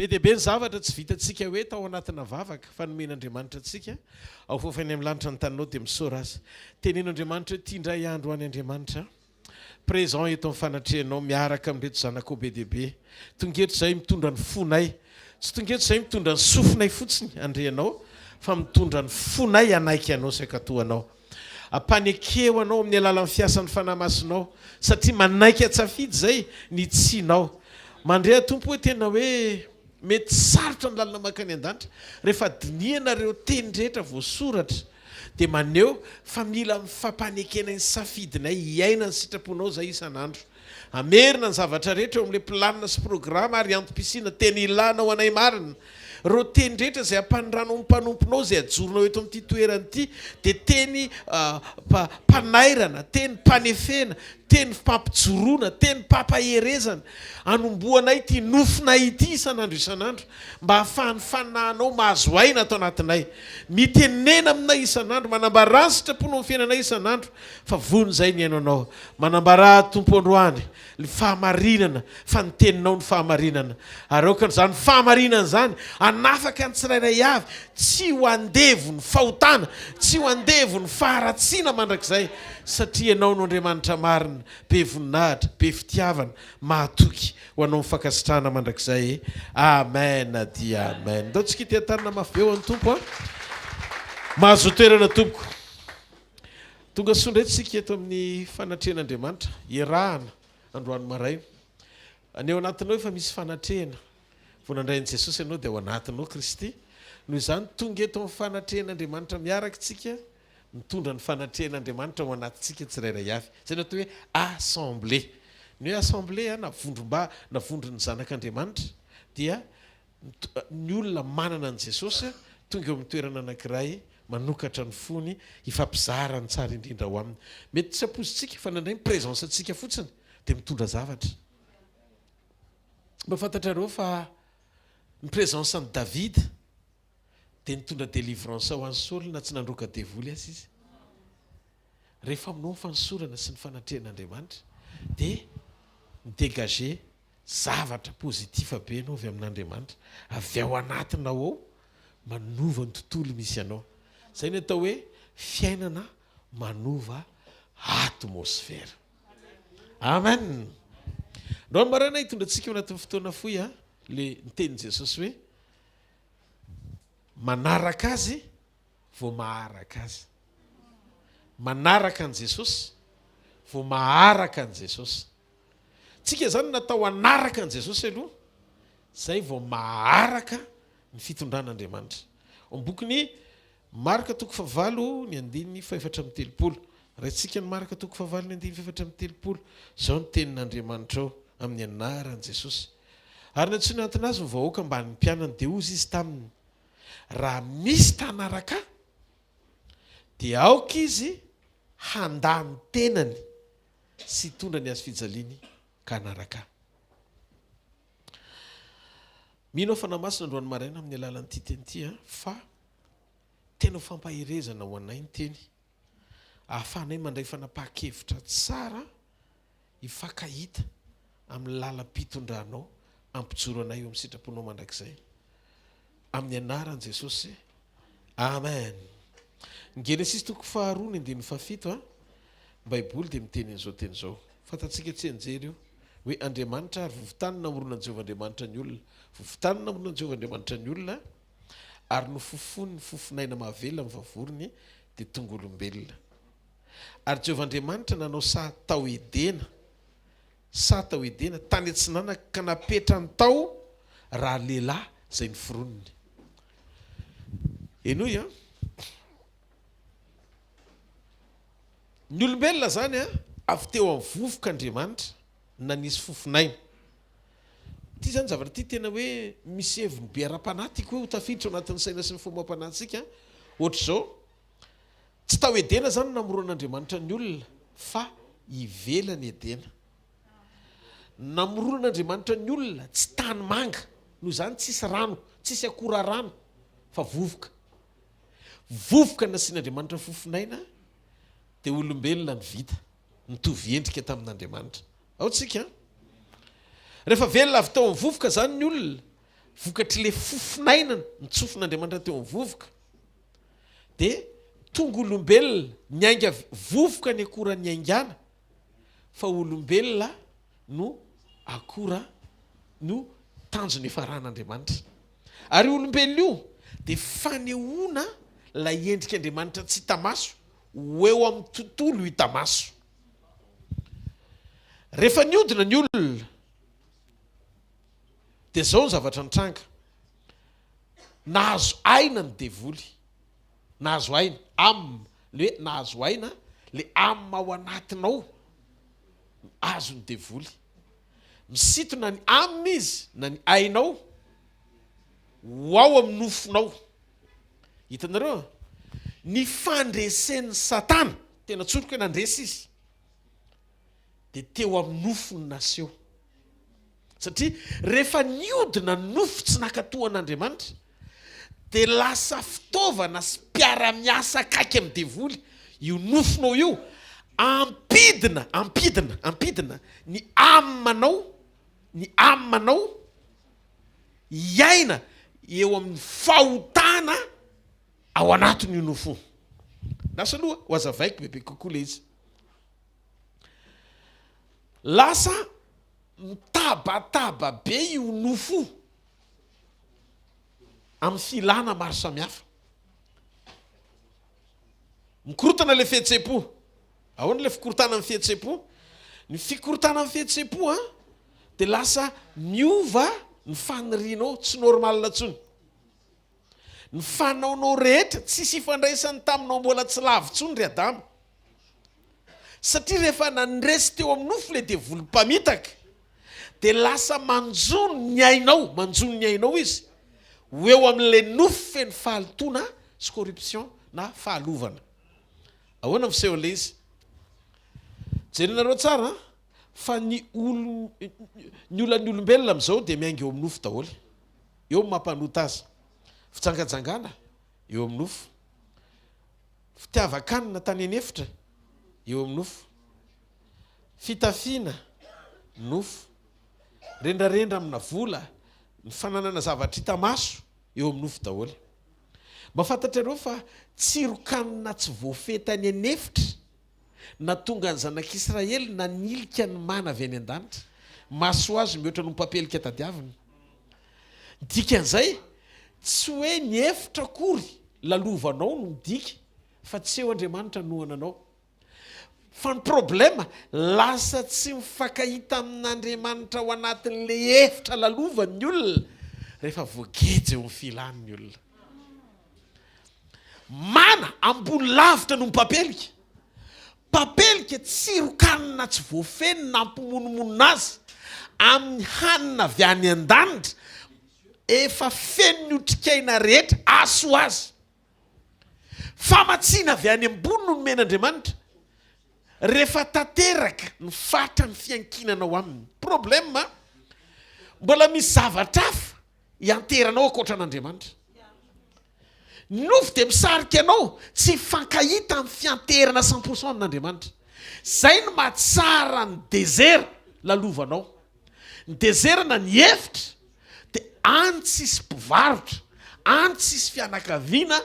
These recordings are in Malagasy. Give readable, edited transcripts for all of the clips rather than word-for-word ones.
Be dia be ny zavatra tsy vitantsika hoe tao anatina vavaka fa nomen'Andriamanitra antsika, ao f'efa any amin'ny lanitra ny taninao dia misaora azy. Teneno Andriamanitra hoe tia indray andro any Andriamanitra présent eto amin'ny fanatrehanao miaraka amin'ireto zanakao be dia be. Tonga eto izahay mitondra ny fonay. Tsy tonga eto izahay mitondra ny sofinay fotsiny handre anao fa mitondra ny fonay hanaiky anao sy hankatò anao. Ampanekeo anao amin'ny alalan'ny fiasan'ny Fanahy Masinao, satria manaiky an-tsafidy izay ny tsinao. Mandre aho Tompo hoe tena hoe mety sarotra ny lalana mankany an-danitra. Rehefa dinihana ireo teny rehetra voasoratra dia maneho fa mila mifampanekena ny safidinay hiaina ny sitraponao izay isan'andro. Hamerina ny zavatra rehetra eo amin'ilay planina sy programa ary antom-pisiana tena ilana ho anay marina. Ireo teny rehetra izay ampanindranao ny mpanomponao izay ajoronao eto amin'ity toerana ity dia teny mpanairana, teny mpanefena, teny fampijoroana, teny mpampaherezana. Anombohanay ity nofinay ity isan'andro isan'andro mba hahafahan'ny Fanahinao mahazo aina ato anatinay. Mitenena aminay isan'andro, manambarà ny sitraponao amin'ny fiainanay isan'andro fa vonona izay ny hihaino Anao. Manambarà, Tompo, androany, ny fahamarinana, fa ny Teninao no fahamarinana. Ary aoka izany fahamarinana izany hanafaka ny tsirairay avy tsy ho andevon'ny fahotana, tsy ho andevon'ny faharatsiana mandrakizay, satria Ianao no Andriamanitra marina, be voninahitra, be fitiavana, mahatoky. Ho Anao ny fankasitrahana mandrakizay. Amen dia amen. Ndao tsika hiteha-tanana mafy be ho an'ny Tompo a. Mahazoa toerana tompoko. Tonga soa indray tsika eto amin'ny fanatrehan'Andriamanitra, iarahana androany maraina. Ny ao anatinao efa misy fanatrehana. Vao nandray an'i Jesosy ianao dia ao anatinao Kristy. Noho izany tonga eto amin'ny fanatrehan'Andriamanitra miaraka tsika, mitondra ny fanatrehan'Andriamanitra ao anatintsika tsirairay avy. Izay no atao hoe assemblée. Ny hoe assemblée na vondrom-ba na vondron'ny zanak'Andriamanitra dia ny olona manana an'i Jesosy tonga eo amin'ny toerana anankiray manokatra ny fony hifampizara ny tsara indrindra ao aminy. Mety tsy ampoizintsika fa nandray ny présence antsika fotsiny dia mitondra zavatra. Mba fantatrareo fa ny présence an'i David dia nitondra délivrance ho an'i Saoly na tsy nandroaka devoly aza izy. Rehefa aminao ny fanosorana sy ny fanatrehan'Andriamanitra dia mi-dégager Zavatra positif be ianao avy amin'Andriamanitra, avy ao anatinao ao, manova ny tontolo misy anao. Izay ny atao hoe fiainana manova atmosfera. Amen. Androany maraina hitondra antsika ao anatin'ny fotoana fohy a, le nitenin'i Jesosy hoe manaraka azy vao maharaka azy. Manaraka an'i Jesosy vao maharaka an'i Jesosy. Tsika zany natao hanaraka an'i Jesosy aloha zay vao maharaka ny fitondran'Andriamanitra. Ao amin'ny bokin'i Marka toko fahavalo ny andininy fahefatra amby 30. Raintsika ny Marka toko fahavalo ny andininy fahefatra amby 30. Izao ny tenin'Andriamanitra ao amin'ny anaran'i Jesosy. Ary nantsoiny hantona azy ny vahoaka mbanin'ny mpianany dia hozy izy taminy, Raha misy ta hanaraka ahy dia aoka izy handà ny tenany sy hitondra ny hazo fijaliany ka hanaraka ahy. Mino aho Fanahy Masina androany maraina amin'ny alalan'ity teny ity fa tena ho fampaherezana ho anay ny teny ahafahanay mandray fanapahan-kevitra tsara hifankahita amin'ny lalam-pitondranao hampijoro anay eo amin'ny sitraponao mandrakizay. Amin'ny anaran'i Jesosy. Amen. Ny Genesisy toko faharoa ny andininy fahafito a, ny Baiboly dia miteny an'izao teny izao. Fantatsika tsianjery io, hoe Andriamanitra ary vovotany namoronan'i Jehovah Andriamanitra ny olona. Vovotany namoronan'i Jehovah Andriamanitra ny olona, ary nofofony ny fofon'aina mahavelona amin'ny vavorony, dia tonga olombelona. Ary Jehovah Andriamanitra nanao saha tao Edena, saha tao Edena, tany atsinanana, ka napetrany tao ralehilahy izay noforoniny. Henoy an! Ny olombelona izany an, avy teo amin'ny vovoka Andriamanitra, nanisy fofon'aina. Ity izany zavatra ity tena hoe misy heviny be ara-panahy tiako hoe ho tafiditra ao anatin'ny saina sy ny fombam-panahintsika. Ohatr'izao, tsy tao Edena izany no namoronan'Andriamanitra ny olona fa ivelan'i Edena. Namoronan'Andriamanitra ny olona tsy tany manga, noho izany tsisy rano, tsisy akora rano fa vovoka. Vovoka nasian'Andriamanitra fofon'aina dia olombelona no vita, nitovy endrika tamin'Andriamanitra. Ao tsika an! Rehefa velona avy tao amin'ny vovoka izany ny olona. Vokatr'ilay fofon'aina notsofin'Andriamanitra teo amin'ny vovoka, dia tonga olombelona, niainga avy vovoka ny akora niaingàna, fa olombelona no akora no tanjona ifaran'Andriamanitra. Ary io olombelona io dia fanehoana ilay endrik'Andriamanitra tsy hita maso ho eo amin'ny tontolo hita maso. Rehefa niodina ny olona dia izao ny zavatra nitranga, nahazo aina ny devoly, nahazo aina, âme, le hoe nahazo aina, le âme ao anatinao azon'ny devoly. Misintona ny âme izy na ny ainao ho ao amin'ny nofonao. Hitanareo? Ny fandresen'i Satana, tena tsoriko hoe nandresy izy, dia teo amin'ny nofo no naseho. Satria rehefa niodina ny nofo tsy nankatò an'Andriamanitra, dia lasa fitaovana sy mpiara-miasa akaiky amin'ny devoly io nofonao io, ampidina, ampidina, ampidina ny âme-nao, ny âme-nao hiaina eo amin'ny fahotana ao anatin'io nofo io. Lasa aloha ho azavaiko bebe kokoa ilay izy. Lasa mitabataba be io nofo io amin'ny filana maro samihafa. Mikorotana ilay fihetseham-po. Ahoana ilay fikorontanan'ny fihetseham-po? Ny fikorontanan'ny fihetseham-po an, dia lasa miova ny fanirianao, tsy normal intsony. Ny fanaonao rehetra tsisy ifandraisany taminao mbola tsy lavo intsony ry Adama. Satria rehefa nandresy teo amin'ny nofo ilay devoly mpamitaka dia lasa manjono ny ainao, manjono ny ainao izy ho eo amin'ilay nofo feno fahalotoana sy corruption na fahalovana. Ahoana ny fisehon'ilay izy? Jerenareo tsara an, fa ny olon ny olan'ny olombelona amin'izao dia miainga eo amin'ny nofo daholo. Eo ny mampanota azy. Fijangajangana, eo amin'ny nofo. Fitiavan-kanina tany an'efitra, eo amin'ny nofo. Fitafiana, nofo. Rendrarendra amina vola, ny fananana zavatra hita maso, eo amin'ny nofo daholo. Mba fantatrareo fa tsiron-kanina tsy voafehy tany an'efitra Nahatonga ny zanak'Israely nanilika ny mana avy any an-danitra. Maso azy mihoatra noho ny mpampielika tadiaviny. Ny dikan'izay, tsy hoe ny efitra akory lalovanao no midika fa tsy eo Andriamanitra hanohana anao. Fa ny problème, lasa tsy mifankahita amin'Andriamanitra ao anatin'ilay efitra lalovany ny olona rehefa voageja eo amin'ny filany ny olona. Mana ambony lavitra noho ny papelika. Papelika tsiron-kanina tsy voafehy no nampimonomonona azy amin'ny hanina avy any an-danitra efa feno ny otrikaina rehetra azo ho azy. Famatsiana avy any ambony no nomen'Andriamanitra rehefa tanteraka ny fatran'ny fiankinanao aminy. Problème, mbola misy zavatra hafa hianteranao ankoatra an'Andriamanitra. Ny nofo dia misarika anao tsy hifankahita amin'ny fianteherana cent pour cent amin'Andriamanitra. Izay no mahatsara ny désert lalovanao. Ny désert na ny efitra dia any tsisy mpivarotra, any tsisy fianakaviana,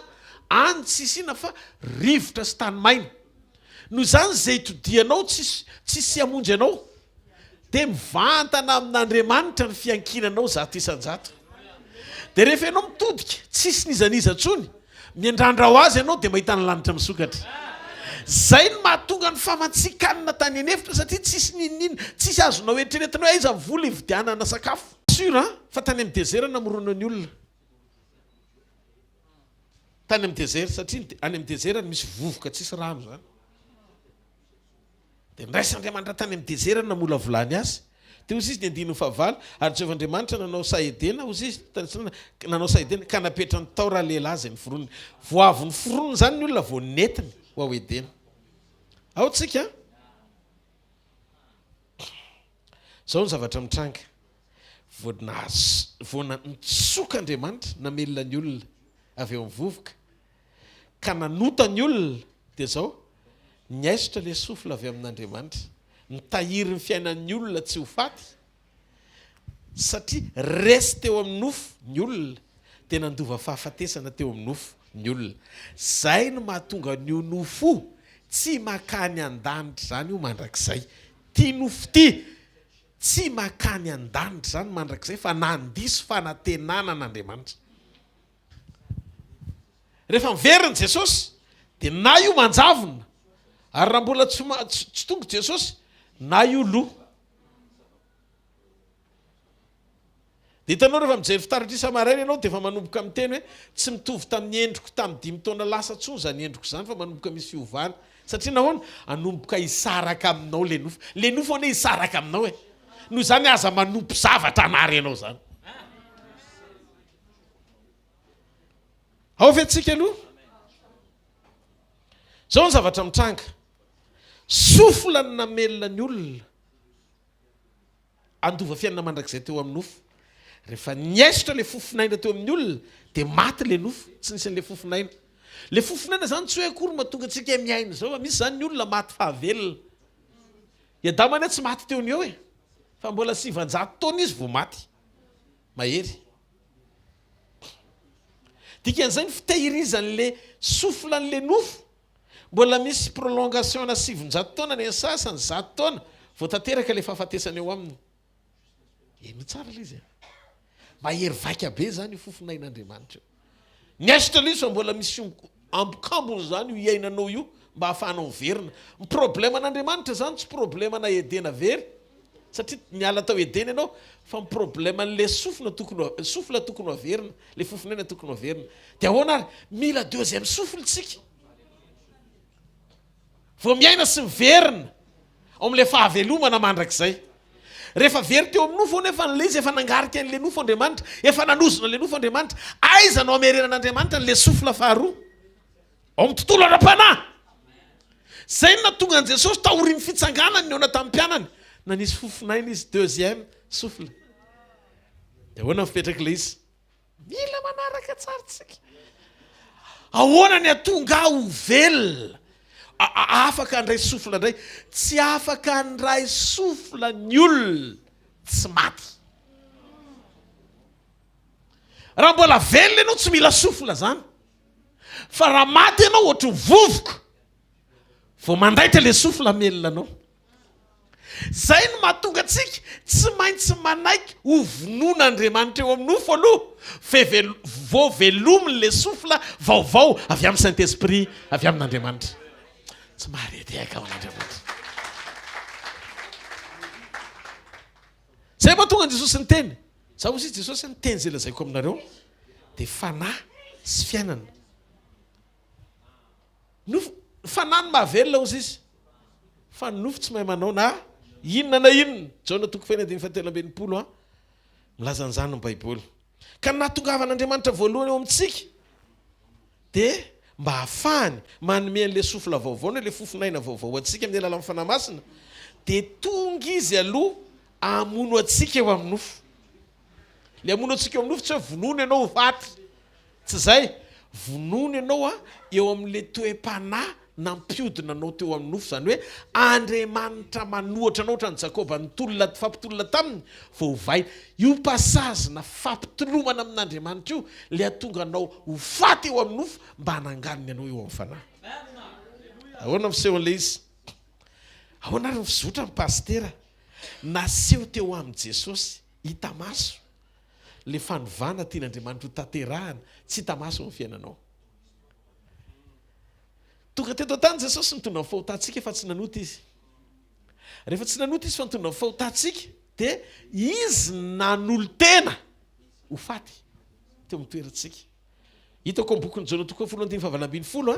any tsisy inona fa rivotra sy tany maina. Noho izany izay itodihanao tsisy tsisy hamonjy anao. Dia mivantana amin'Andriamanitra ny fiankinanao 100%. Dia rehefa ianao mitodika, tsisy n'iza n'iza intsony, miandrandra ho azy ianao dia mahita ny lanitra misokatra. Izay no mahatonga ny famantsian-kanina tany an'efitra satria tsisy n'inon'inona, tsisy azonao eritreretina hoe aiza ny vola hividianana sakafo. Sûr an, fa tany amin'ny désert namorona ny olona. Tany amin'ny désert satria any amin'ny désert no misy vovoka tsisy rano izany. Dia niraisan'Andriamanitra tany amin'ny dezera ny namolavolany azy. Dia hozy izy ny andininy fahavalo, Ary Jehovah Andriamanitra nanao saha Edena, hozy izy, tany atsinanana, nanao saha Edena, ka napetrany tao ralehilahy izay noforoniny. Vao avy noforoniny izany ny olona vao nentiny ho ao Edena. Ao tsika an? Izao ny zavatra mitranga, vao nahazo, vao nitsoka Andriamanitra namelona ny olona avy eo amin'ny vovoka, ka nanota ny olona, dia izao, Niaisotra ilay souffle avy amin'Andriamanitra. Mitahiry ny fiainan'ny olona tsy ho faty. Satria resy teo amin'ny nofo ny olona dia nandova fahafatesana teo amin'ny nofo ny olona. Zay no mahatonga an'io nofo io tsy makany an-danitra izany io mandrakizay. Ty nofo ty tsy makany an-danitra izany mandrakizay fa nandiso fanantenana an'Andriamanitra. Rehefa miverina Jesosy dia na io manjavona ary raha mbola tsy tsy tonga Jesosy na io lo. Dia hitanao rehefa mijery fitaratra isa-maraina ianao dia efa manomboka miteny hoe tsy mitovy tamin'ny endriko tamin'ny dimy taona lasa intsony izany endriko izany fa manomboka misy fiovana. Satria nahoana? Hanomboka hisaraka aminao ilay nofo. Ilay nofo anie hisaraka aminao e. Noho izany aza manompo zavatra hanary anao izany. Ao ve tsika aloha? Izao ny zavatra mitranga. Sofla ny namelona ny olona. Handova fiainana mandrakizay teo amin'ny nofo. Rehefa niaisotra ilay fofon'aina teo amin'ny olona dia maty ilay nofo, tsy nisy an'ilay fofon'aina. Ilay fofon'aina izany tsy hoe akory mahatonga antsika miaina izao fa misy izany ny olona maty fahavelona. I Adama anie tsy maty teo no eo e, fa mbola 900 taona izy vao maty. Mahery. Dikan'izay ny fitehirizan'ilay souffle an'ilay nofo Mbola misy prolongation ana 900 taona ny an'ny sasany, 100 taona vao tanteraka ilay fahafatesana eo aminy. Henoy tsara ilay izy a. Mahery vaika be izany io fofonain'Andriamanitra io. Ny aisotra ilay izy fa mbola misy ambokambony izany io iainanao io mba hahafahanao miverina. Ny problème an'Andriamanitra izany tsy problème ana Edena very satria niala tao Edena ianao fa ny problème an'ilay sofina tokony souffle tokony ho averina, ilay fofonaina tokony ho averina. Dia ahoana ary? Mila deuxième souffle tsika. Vao miaina sy miverina ao amin'ilay fahavelomana mandrakizay. Rehefa very teo amin'ny nofo anefa an'ilay izy, efa nangarika an'ilay nofo Andriamanitra, efa nanozona an'ilay nofo Andriamanitra. Aiza no hamerenan'Andriamanitra an'ilay souffle faharoa? Ao amin'ny tontolo ara-panahy. Izay no nahatonga an'i Jesosy taorian'ny fitsanganany nihaona tamin'ny mpianany. Nanisy fofon'aina izy, deuxième souffle. Dia ahoana ny fipetrak'ilay izy? Mila manaraka tsara tsika. Ahoana ny hatonga ahy ho velona? Afaka handray souffle indray. Tsy afaka handray souffle ny olona tsy maty. Raha mbola velona ianao tsy mila souffle zany. Fa raha maty ianao ohatry ny vovoka, vao mandaitra le souffle hamelona anao. Izay no mahatonga antsika tsy maintsy manaiky ho vonoin'Andriamanitra eo amin'ny nofo aloha fe vao velominy le souffle vaovao avy amin'ny Saint Esprit avy amin'Andriamanitra. Tsy maharetehaka ao an'Andriamanitra. Izay mahatonga an'i Jesosy niteny. Za hozy izy Jesosy niteny izay lazaiko aminareo dia fanahy sy fiainana. Nofo, fanahy no mahavelona hozy izy, fa ny nofo tsy mahay manao na inona na inona. Jaona toko fahenina andininy fahatelo ambin'ny folo a, milaza an'izany ny Baiboly. Ka ny nahatongavan'Andriamanitra voalohany eo amintsika dia mba hahafahany manome an'ilay souffle vaovao na ilay fofon'aina vaovao ho antsika amin'ny alalan'ny Fanahy Masina, dia tonga izy aloha hamono antsika eo amin'ny nofo. Ilay hamono antsika eo amin'ny nofo tsy hoe vonoina ianao ho faty. Tsy izay. Vonoina ianao eo amin'ilay toe-panahy nampiodina anao teo amin'ny nofo, izany hoe Andriamanitra manohatra anao ohatran'i Jakoba nitolona fampitolona taminy vao ovaina. Io passage na fampitolomana amin'Andriamanitra io ilay hahatonga anao ho faty eo amin'ny nofo mba hananganiny anao eo amin'ny fanahy. Ahoana ny fisehon'ilay izy? Ahoana ary ny fizotran'ny pasitera naseho teo amin'i Jesosy hita maso? Le fanovana tian'Andriamanitra ho tanterahana tsy hita maso amin'ny fiainanao. Tonga teto an-tany Jesosy nitondra ny fahotantsika fa tsy nanota Izy. Rehefa tsy nanota Izy fa nitondra ny fahotantsika dia Izy nanolo-tena ho faty teo amin'ny toerantsika. Hitako ao amin'ny bokin'i Jaona toko fahafolo andininy fahavalo ambin'ny folo a,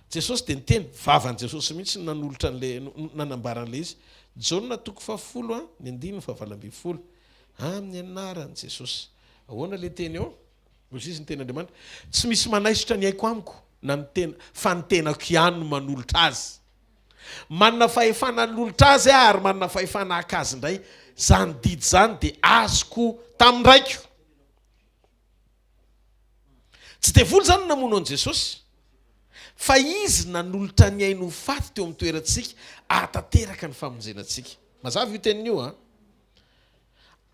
Jesosy dia niteny, vavan'i Jesosy mihitsy no nanolotra an'ilay, nanambara an'ilay izy. Jaona toko fahafolo a, ny andininy fahavalo ambin'ny folo. Amin'ny anaran'i Jesosy. Ahoana ilay teny eo? Hoy izy ny tenin'Andriamanitra, Tsy misy manaisotra ny aiko amiko, na ny tena, fa ny tenako ihany no manolotra azy. Manana fahefana hanolotra azy aho ary manana fahefana haka azy indray. Izany didy izany dia azoko tamin'ny Raiko. Tsy devoly izany no namono an'i Jesosy, fa izy nanolotra ny ainy ho faty teo amin'ny toerantsika hahatanteraka ny famonjena antsika. Mazava io teniny io an!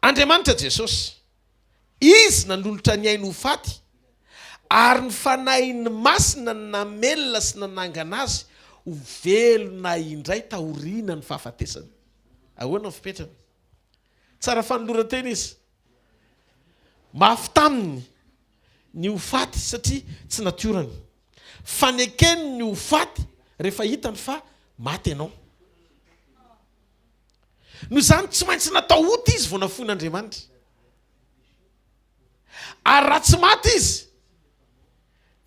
Andriamanitra Jesosy. Izy nanolotra ny ainy ho faty, ary ny Fanahiny Masina no namelona sy nanangana Azy ho velona indray taoriana ny fahafatesany. Ahoana ny fipetrany? Tsara fanoloran-tena izy. Mafy taminy ny ho faty satria tsy natiorany. Fanekeny ny ho faty rehefa hitany fa maty ianao. Noho izany, tsy maintsy natao ota izy vao nafoin'Andriamanitra. Ary raha tsy maty izy,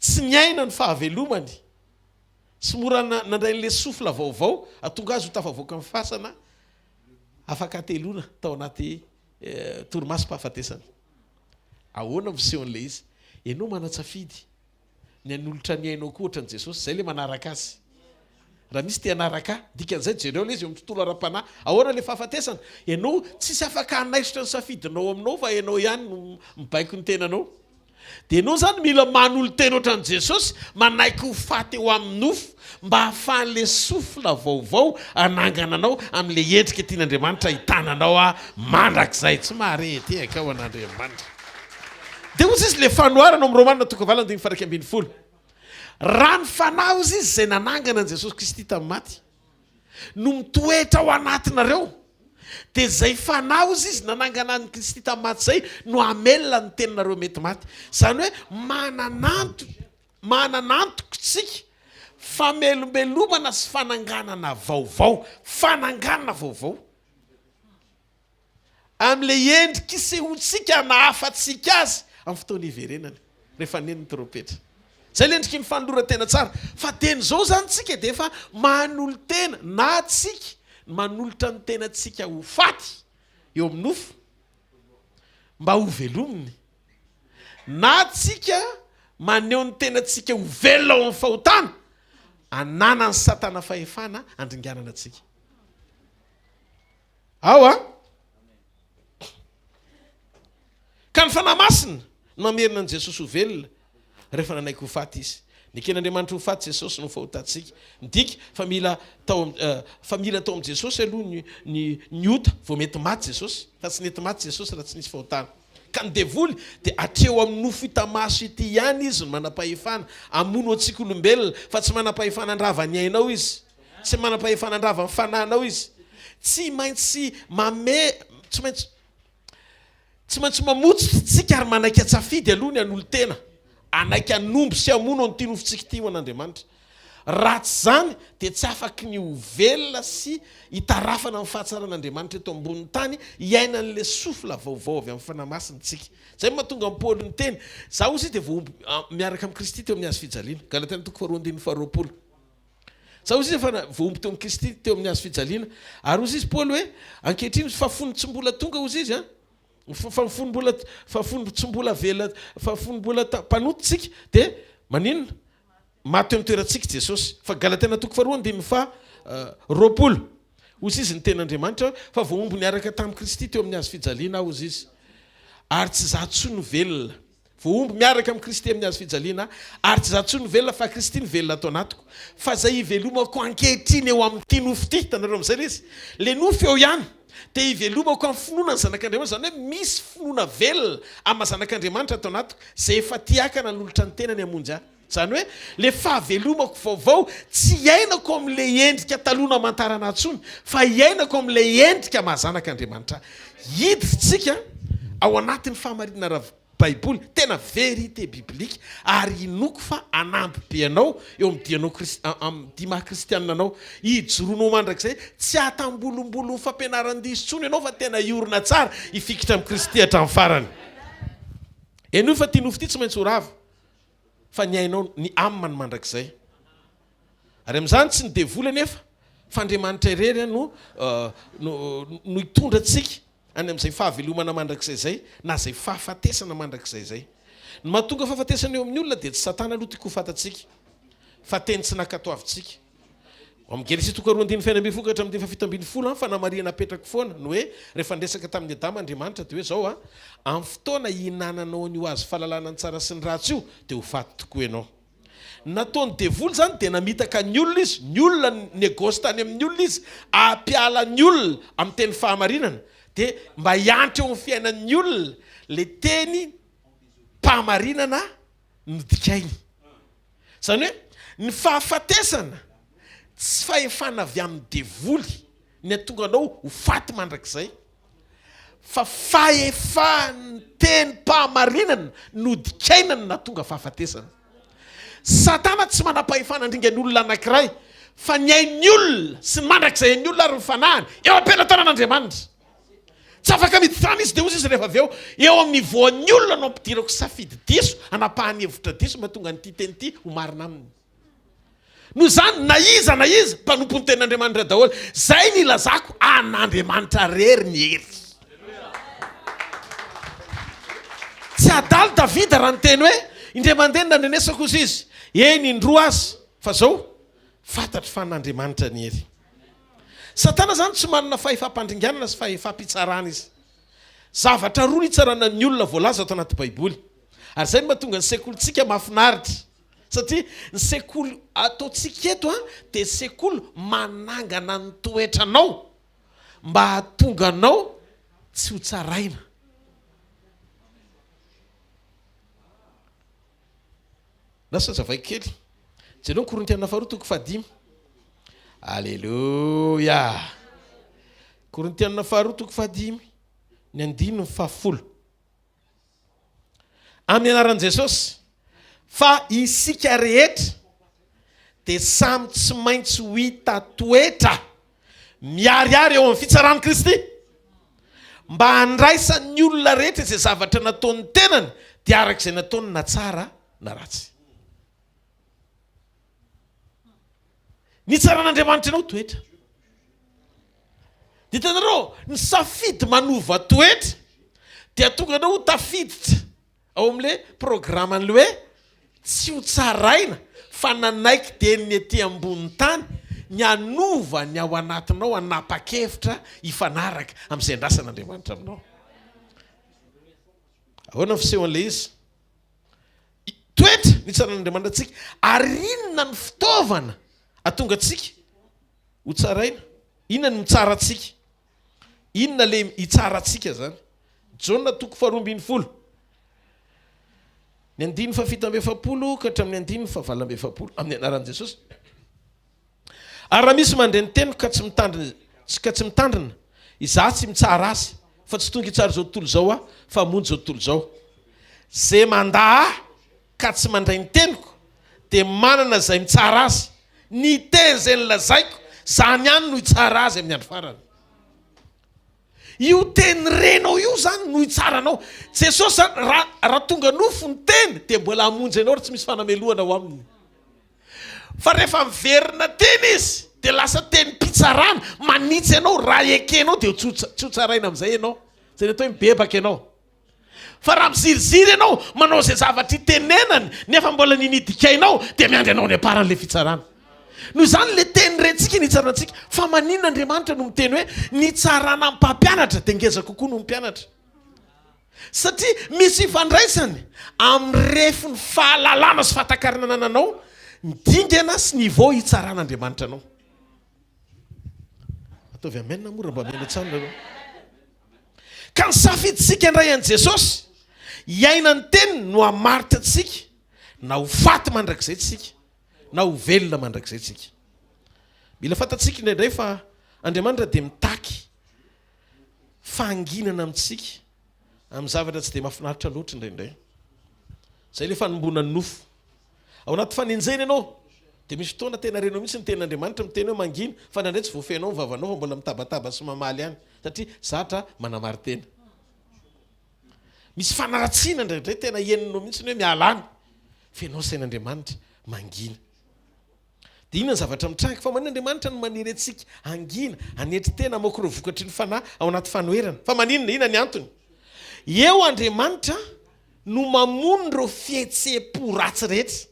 tsy niaina ny fahavelomany, tsy mora nandray an'ilay souffle vaovao hahatonga azy ho tafavoaka ny fasana afaka hateloana tao anaty torimasom-pahafatesana. Ahoana no fisehon'ilay izy? Ianao manan-tsafidy. Ny hanolotra ny ainao koa ohatran'i Jesosy, izay ilay manaraka azy. Raha misy te hanaraka ahy, dikan'izay jereo ilay izy eo amin'ny tontolo ara-panahy. Ahoana ilay fahafatesana? Ianao tsisy afaka hanaisotra ny safidinao aminao fa ianao ihany no mibaiko ny tenanao. Dia ianao izany mila manolo-tena ohatran'i Jesosy, manaiky ho faty eo amin'ny nofo mba hahafahan'ilay souffle vaovao hanangana anao amin'ilay endrika tian'Andriamanitra hahitana anao mandrakizay. Tsy mahare tehaka ho an'Andriamanitra. Dia hozy izy le fanoharana ao amin'ny Romana toko valo andininy faha 11. Raha ny Fanahy hozy izy izay nanangana an'i Jesosy Kristy tamin'ny maty no mitoetra ao anatinareo, dia izay Fanahy hozy izy nanangana an'i Kristy tamin'ny maty izay no hamelona ny teninareo mety maty. Izany hoe manananto manana antoko tsika famelombelomana sy fananganana vaovao, fananganana vaovao. Amin'ilay endrika isehoantsika hanahafantsika azy amin'ny fotoana hiverenany, rehefa haneno ny trompetra. Izay ilay endriky ny fanoloran-tena tsara. Fa dieny izao izany tsika dia efa manolo-tena, na tsika manolotra ny tenantsika ho faty eo amin'ny nofo mba hovelominy, na tsika maneho ny tenantsika ho velona ao amin'ny fahotana, ananan'i Satana fahefana handringanana antsika. Ao an! Ka ny Fanahy Masina no mamerina an'i Jesosy ho velona rehefa nanaiky ho faty Izy. Neken'Andriamanitra ho faty Jesosy noho ny fahotantsika. Midika fa mila tao fa mila tao amin'i Jesosy aloha ny ny ny ota vao mety maty Jesosy. Fa tsy nety maty Jesosy raha tsy nisy fahotana. Ka ny devoly dia hatreo amin'ny nofo hita maso ity ihany izy no manam-pahefana hamono antsika olombelona fa tsy manam-pahefana handrava ny ainao izy. Tsy manam-pahefana handrava ny fanahinao izy. Tsy maintsy mame, tsy maintsy, tsy maintsy mamotsitra isika ary manaiky an-tsafidy aloha ny hanolo-tena, hanaiky hanombo sy hamono an'ity nofontsika ity ho an'Andriamanitra. Raha tsy izany dia tsy afaky ny ho velona sy hitarafana amin'ny fahatsaran'Andriamanitra eto ambonin'ny tany hiaina an'ilay souffle vaovao avy amin'ny Fanahy Masina isika. Izay no mahatonga an'i Paoly niteny, Izaho hozy dia voahombo miaraka amin'i Kristy teo amin'ny hazo fijaliana. Galatiana toko faharoa andininy faharoapolo. Za hozy izy efa voahombo teo amin'i Kristy teo amin'ny hazo fijaliana. Ary hozy izy Paoly hoe, Ankehitriny fa fony tsy mbola tonga hozy izy an, fa fony mbola fa fony tsy mbola vela fa fony mbola mpanota isika dia maninona? Maty teo amin'ny toerantsika Jesosy. Fa Galatiana toko faharoa andininy faha 20. Hozy izy ny tenin'Andriamanitra fa voahombo niaraka tamin'i Kristy teo amin'ny hazo fijaliana aho hozy izy. Ary tsy izaho intsony no velona. Voahombo miaraka amin'i Kristy amin'ny hazo fijaliana aho, ary tsy izaho intsony no velona, fa Kristy no velona ato anatiko. Fa izay ivelomako ankehitriny eo amin'ity nofo ity, hitanareo amin'izay ilay izy? Ilay nofo eo ihany, dia ivelomako amin'ny finoana ny Zanak'Andriamanitra, izany hoe misy finoana velona amin'ny maha Zanak'Andriamanitra ato anatiko, izay efa tia ahy ka nanolotra ny tenany hamonjy ahy. Izany hoe, ilay fahavelomako vaovao, tsy iainako amin'ilay endrika taloha namantarana ahy intsony, fa iainako amin'ilay endrika maha Zanak'Andriamanitra ahy. Hiditra isika ao anatin'ny fahamarinana ara-baiboly, tena vérité biblique, ary inoako fa hanampy be anao eo amin'ny dianao kris-, amin'ny dia maha kristianina anao. Hijoroanao mandrakizay, tsy hahatambolombolon'ny fampianaran-diso intsony ianao fa tena hiorina tsara, hifikitra amin'i Kristy hatramin'ny farany. Henoy fa ity nofo ity tsy maintsy ho rava, fa ny ainao, ny âme no mandrakizay. Ary amin'izany tsy ny devoly anefa fa Andriamanitra irery no no no hitondra antsika any amin'izay fahavelomana mandrakizay izay na izay fahafatesana mandrakizay izay. Ny mahatonga fahafatesana eo amin'ny olona dia tsy Satana aloha tiako ho fantatsika fa teny tsy nankatoavintsika. Ao amin'ny Genesisy toko faharoa andininy fahenina ambin'ny folo ka hatramin'ny andininy faha 17, fanamarihana apetrako foana ny hoe rehefa niresaka tamin'i Adama Andriamanitra dia hoe izao an, amin'ny fotoana hihinananao an'io hazo fahalalana ny tsara sy ny ratsy io dia ho faty tokoa ianao. Ny nataon'ny devoly izany dia namitaka ny olona izy, ny olona, negôsy tany amin'ny olona izy, hampiala ny olona amin'ny teny fahamarinana. Dia mba hiantra eo amin'ny fiainan'ny olona le teny mpahamarinana nodikainy. Izany hoe ny fahafatesana tsy fahefana avy amin'ny devoly ny hahatonga anao ho faty mandrakizay fa fahefan'ny tenim-pahamarinana nodikaina no nahatonga fahafatesana. Satana tsy manam-pahefana handringa ny olona anankiray fa ny ain'ny olona sy ny mandrakizay an'ny olona ary ny fanahiny eo am-pelatanan'Andriamanitra. Tsy afaka miditra any izy dia hozy izy rehefa avy eo, eo amin'ny niveau-n'ny olona no ampidirako safidy diso, hanapahany hevitra diso mba tonga an'ity teny ity ho marina aminy. Noho izany, na iza na iza, mpanompon'ny tenin'Andriamanitra daholo. Izay no ilazako, an'Andriamanitra irery ny hery. Tsy adala Davida raha niteny hoe, indray mandeha no nandrenesako hozy izy, eny indroa aza, fa izao, fantatro fa an'Andriamanitra ny hery. Satana izany tsy manana fahefam-pandringanana sy fahefam-pitsarana izy. Zavatra roa no itsarana ny olona voalaza ato anaty Baiboly. Ary izay no mahatonga ny sekolintsika mahafinaritra. Satria ny sekoly ataontsika eto dia sekoly manangana ny toetranao mba hahatonga anao tsy ho tsaraina. Lasa hazavaiko kely. Jereo ny Korintiana faharoa toko fahadimy. Aleloia! Korintiana faharoa toko fahadimy, ny andininy fahafolo. Amin'ny anaran'i Jesosy, fa isika rehetra dia samy tsy maintsy ho hita toetra miharihary eo amin'ny fitsaran'i Kristy, mba handraisan'ny olona rehetra izay zavatra nataon'ny tenany, dia araka izay nataony na tsara na ratsy. Ny hitsaran'Andriamanitra anao toetra. Dia hitanareo, ny safidy manova toetra dia tonga anao ho tafiditra. Ao amin'ilay programan'ilay hoe tsy ho tsaraina fa nanaiky dia ny ety ambony tany ny hanova ny ao anatinao hanapa-kevitra hifanaraka amin'izay andrasan'Andriamanitra aminao. Ahoana ny fisehon'ilay izy? Toetra ny hitsaran'Andriamanitra antsika. Ary inona ny fitaovana ahatonga antsika ho tsaraina? Inona no mitsara antsika? Inona le hitsara antsika zany? Jaona toko faharoa ambinifolo, ny andininy fahafito amby efapolo ka hatramin'ny andininy fahavalo amby efapolo, amin'ny anaran'i Jesosy. Ary raha misy mandre ny teniko ka tsy mitandrina, ka tsy mitandrina, izaho tsy mitsara azy, fa tsy tonga hitsara izao tontolo izao aho, fa hamonjy izao tontolo izao. Izay mandà ahy ka tsy mandray ny teniko, dia manana izay mitsara azy. Ny teny izay nolazaiko, izany ihany no hitsara azy amin'ny andro farany. Io teny renao io izany no hitsara anao. Jesosy izany, raha, raha tonga nofo ny teny, dia mbola hamonjy anao ary tsy misy fanamelohana ao aminy. Fa rehefa miverina teny izy, dia lasa tenim-pitsarana, manitsy anao, raha ekenao dia tsy ho tsaraina amin'izay ianao. Izay ny atao hoe mibebaka ianao. Fa raha miziriziry ianao manao izay zavatra itenenany nefa mbola ninia dikainao dia miandry anao any am-parany ilay fitsarana. Noho izany ilay teny rentsika nitsarana antsika. Fa maninona Andriamanitra no miteny hoe ny hitsarana ny mpampianatra dia ngeza kokoa noho ny mpianatra? Satria misy ifandraisany amin'ny refin'ny fahalalana sy fahatakarana anananao ny dingana sy niveau hitsaran'Andriamanitra anao. Ataovy amen moa raha mba mihaino tsara nareo. Ka ny safidintsika handray an'i Jesosy, hiaina ny teniny no hamaritra antsika na ho faty mandrakizay tsika na ho velona mandrakizay tsika. Mila fantatsika indraindray fa Andriamanitra dia mitaky fahanginana amintsika amin'ny zavatra tsy dia mahafinaritra loatra indraindray. Izay ilay fanomboana ny nofo. Ao anaty fanenjehana ianao, dia misy fotoana tena renao mihitsy ny tenin'Andriamanitra miteny hoe mangina, fa indraindray tsy voafehinao ny vavanao fa mbola mitabataba sy mamaly ihany, satria zatra manamarin-tena. Misy fanaratsiana indraindray tena henonao mihitsy ny hoe miala any, fa ianao sain'Andriamanitra mangina. Dia inona ny zavatra mitranga? Fa maninona Andriamanitra no manery antsika hangina, hanetry tena, hamoaka ireo vokatry ny fanahy ao anaty fanoherana? Fa maninona? Inona ny antony? Eo Andriamanitra no mamono ireo fihetseham-po ratsy rehetra.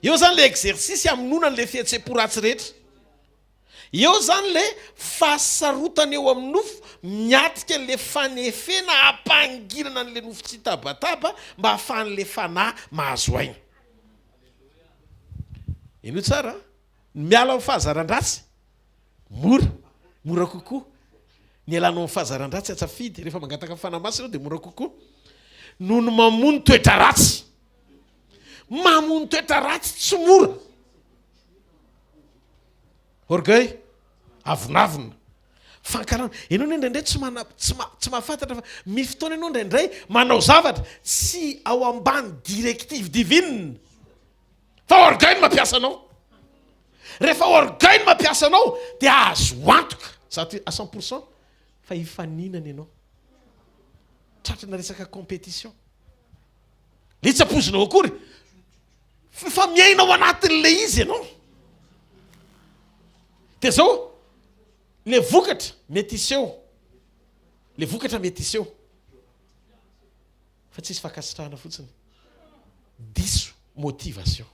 Eo izany ilay exercice hamonoana an'ilay fihetseham-po ratsy rehetra. Eo izany ilay fahasarotana eo amin'ny nofo miatrika an'ilay fanefena hampanginana an'ilay nofo tsy hitabataba mba hahafahan'ilay fanahy mahazo aina. Henoy tsara, ny miala amin'ny fahazaran-dratsy mora, mora kokoa. Ny ialanao amin'ny fahazaran-dratsy atsafidy, rehefa mangataka ny Fanahy Masina ianao dia mora kokoa noho ny mamono toetra ratsy. Mamono toetra ratsy tsy mora. Orgueil, avonavona, fankahalana. Ianao anie indraindray tsy mana, tsy ma, tsy mahafantatra fa misy fotoana ianao indraindray manao zavatra tsy ao ambany directive divine fa orgueil no mampiasa anao. Rehefa orgueil no mampiasa anao dia azo antoka zato à 100% fa hifaninana ianao. Tratrana resaka compétition. Le tsy ampoizinao akory fa miaina ao anatin'le izy ianao. Dia zao le vokatra mety hiseho, le vokatra mety hiseho fa tsisy fankasitrahana fotsiny, diso motivation.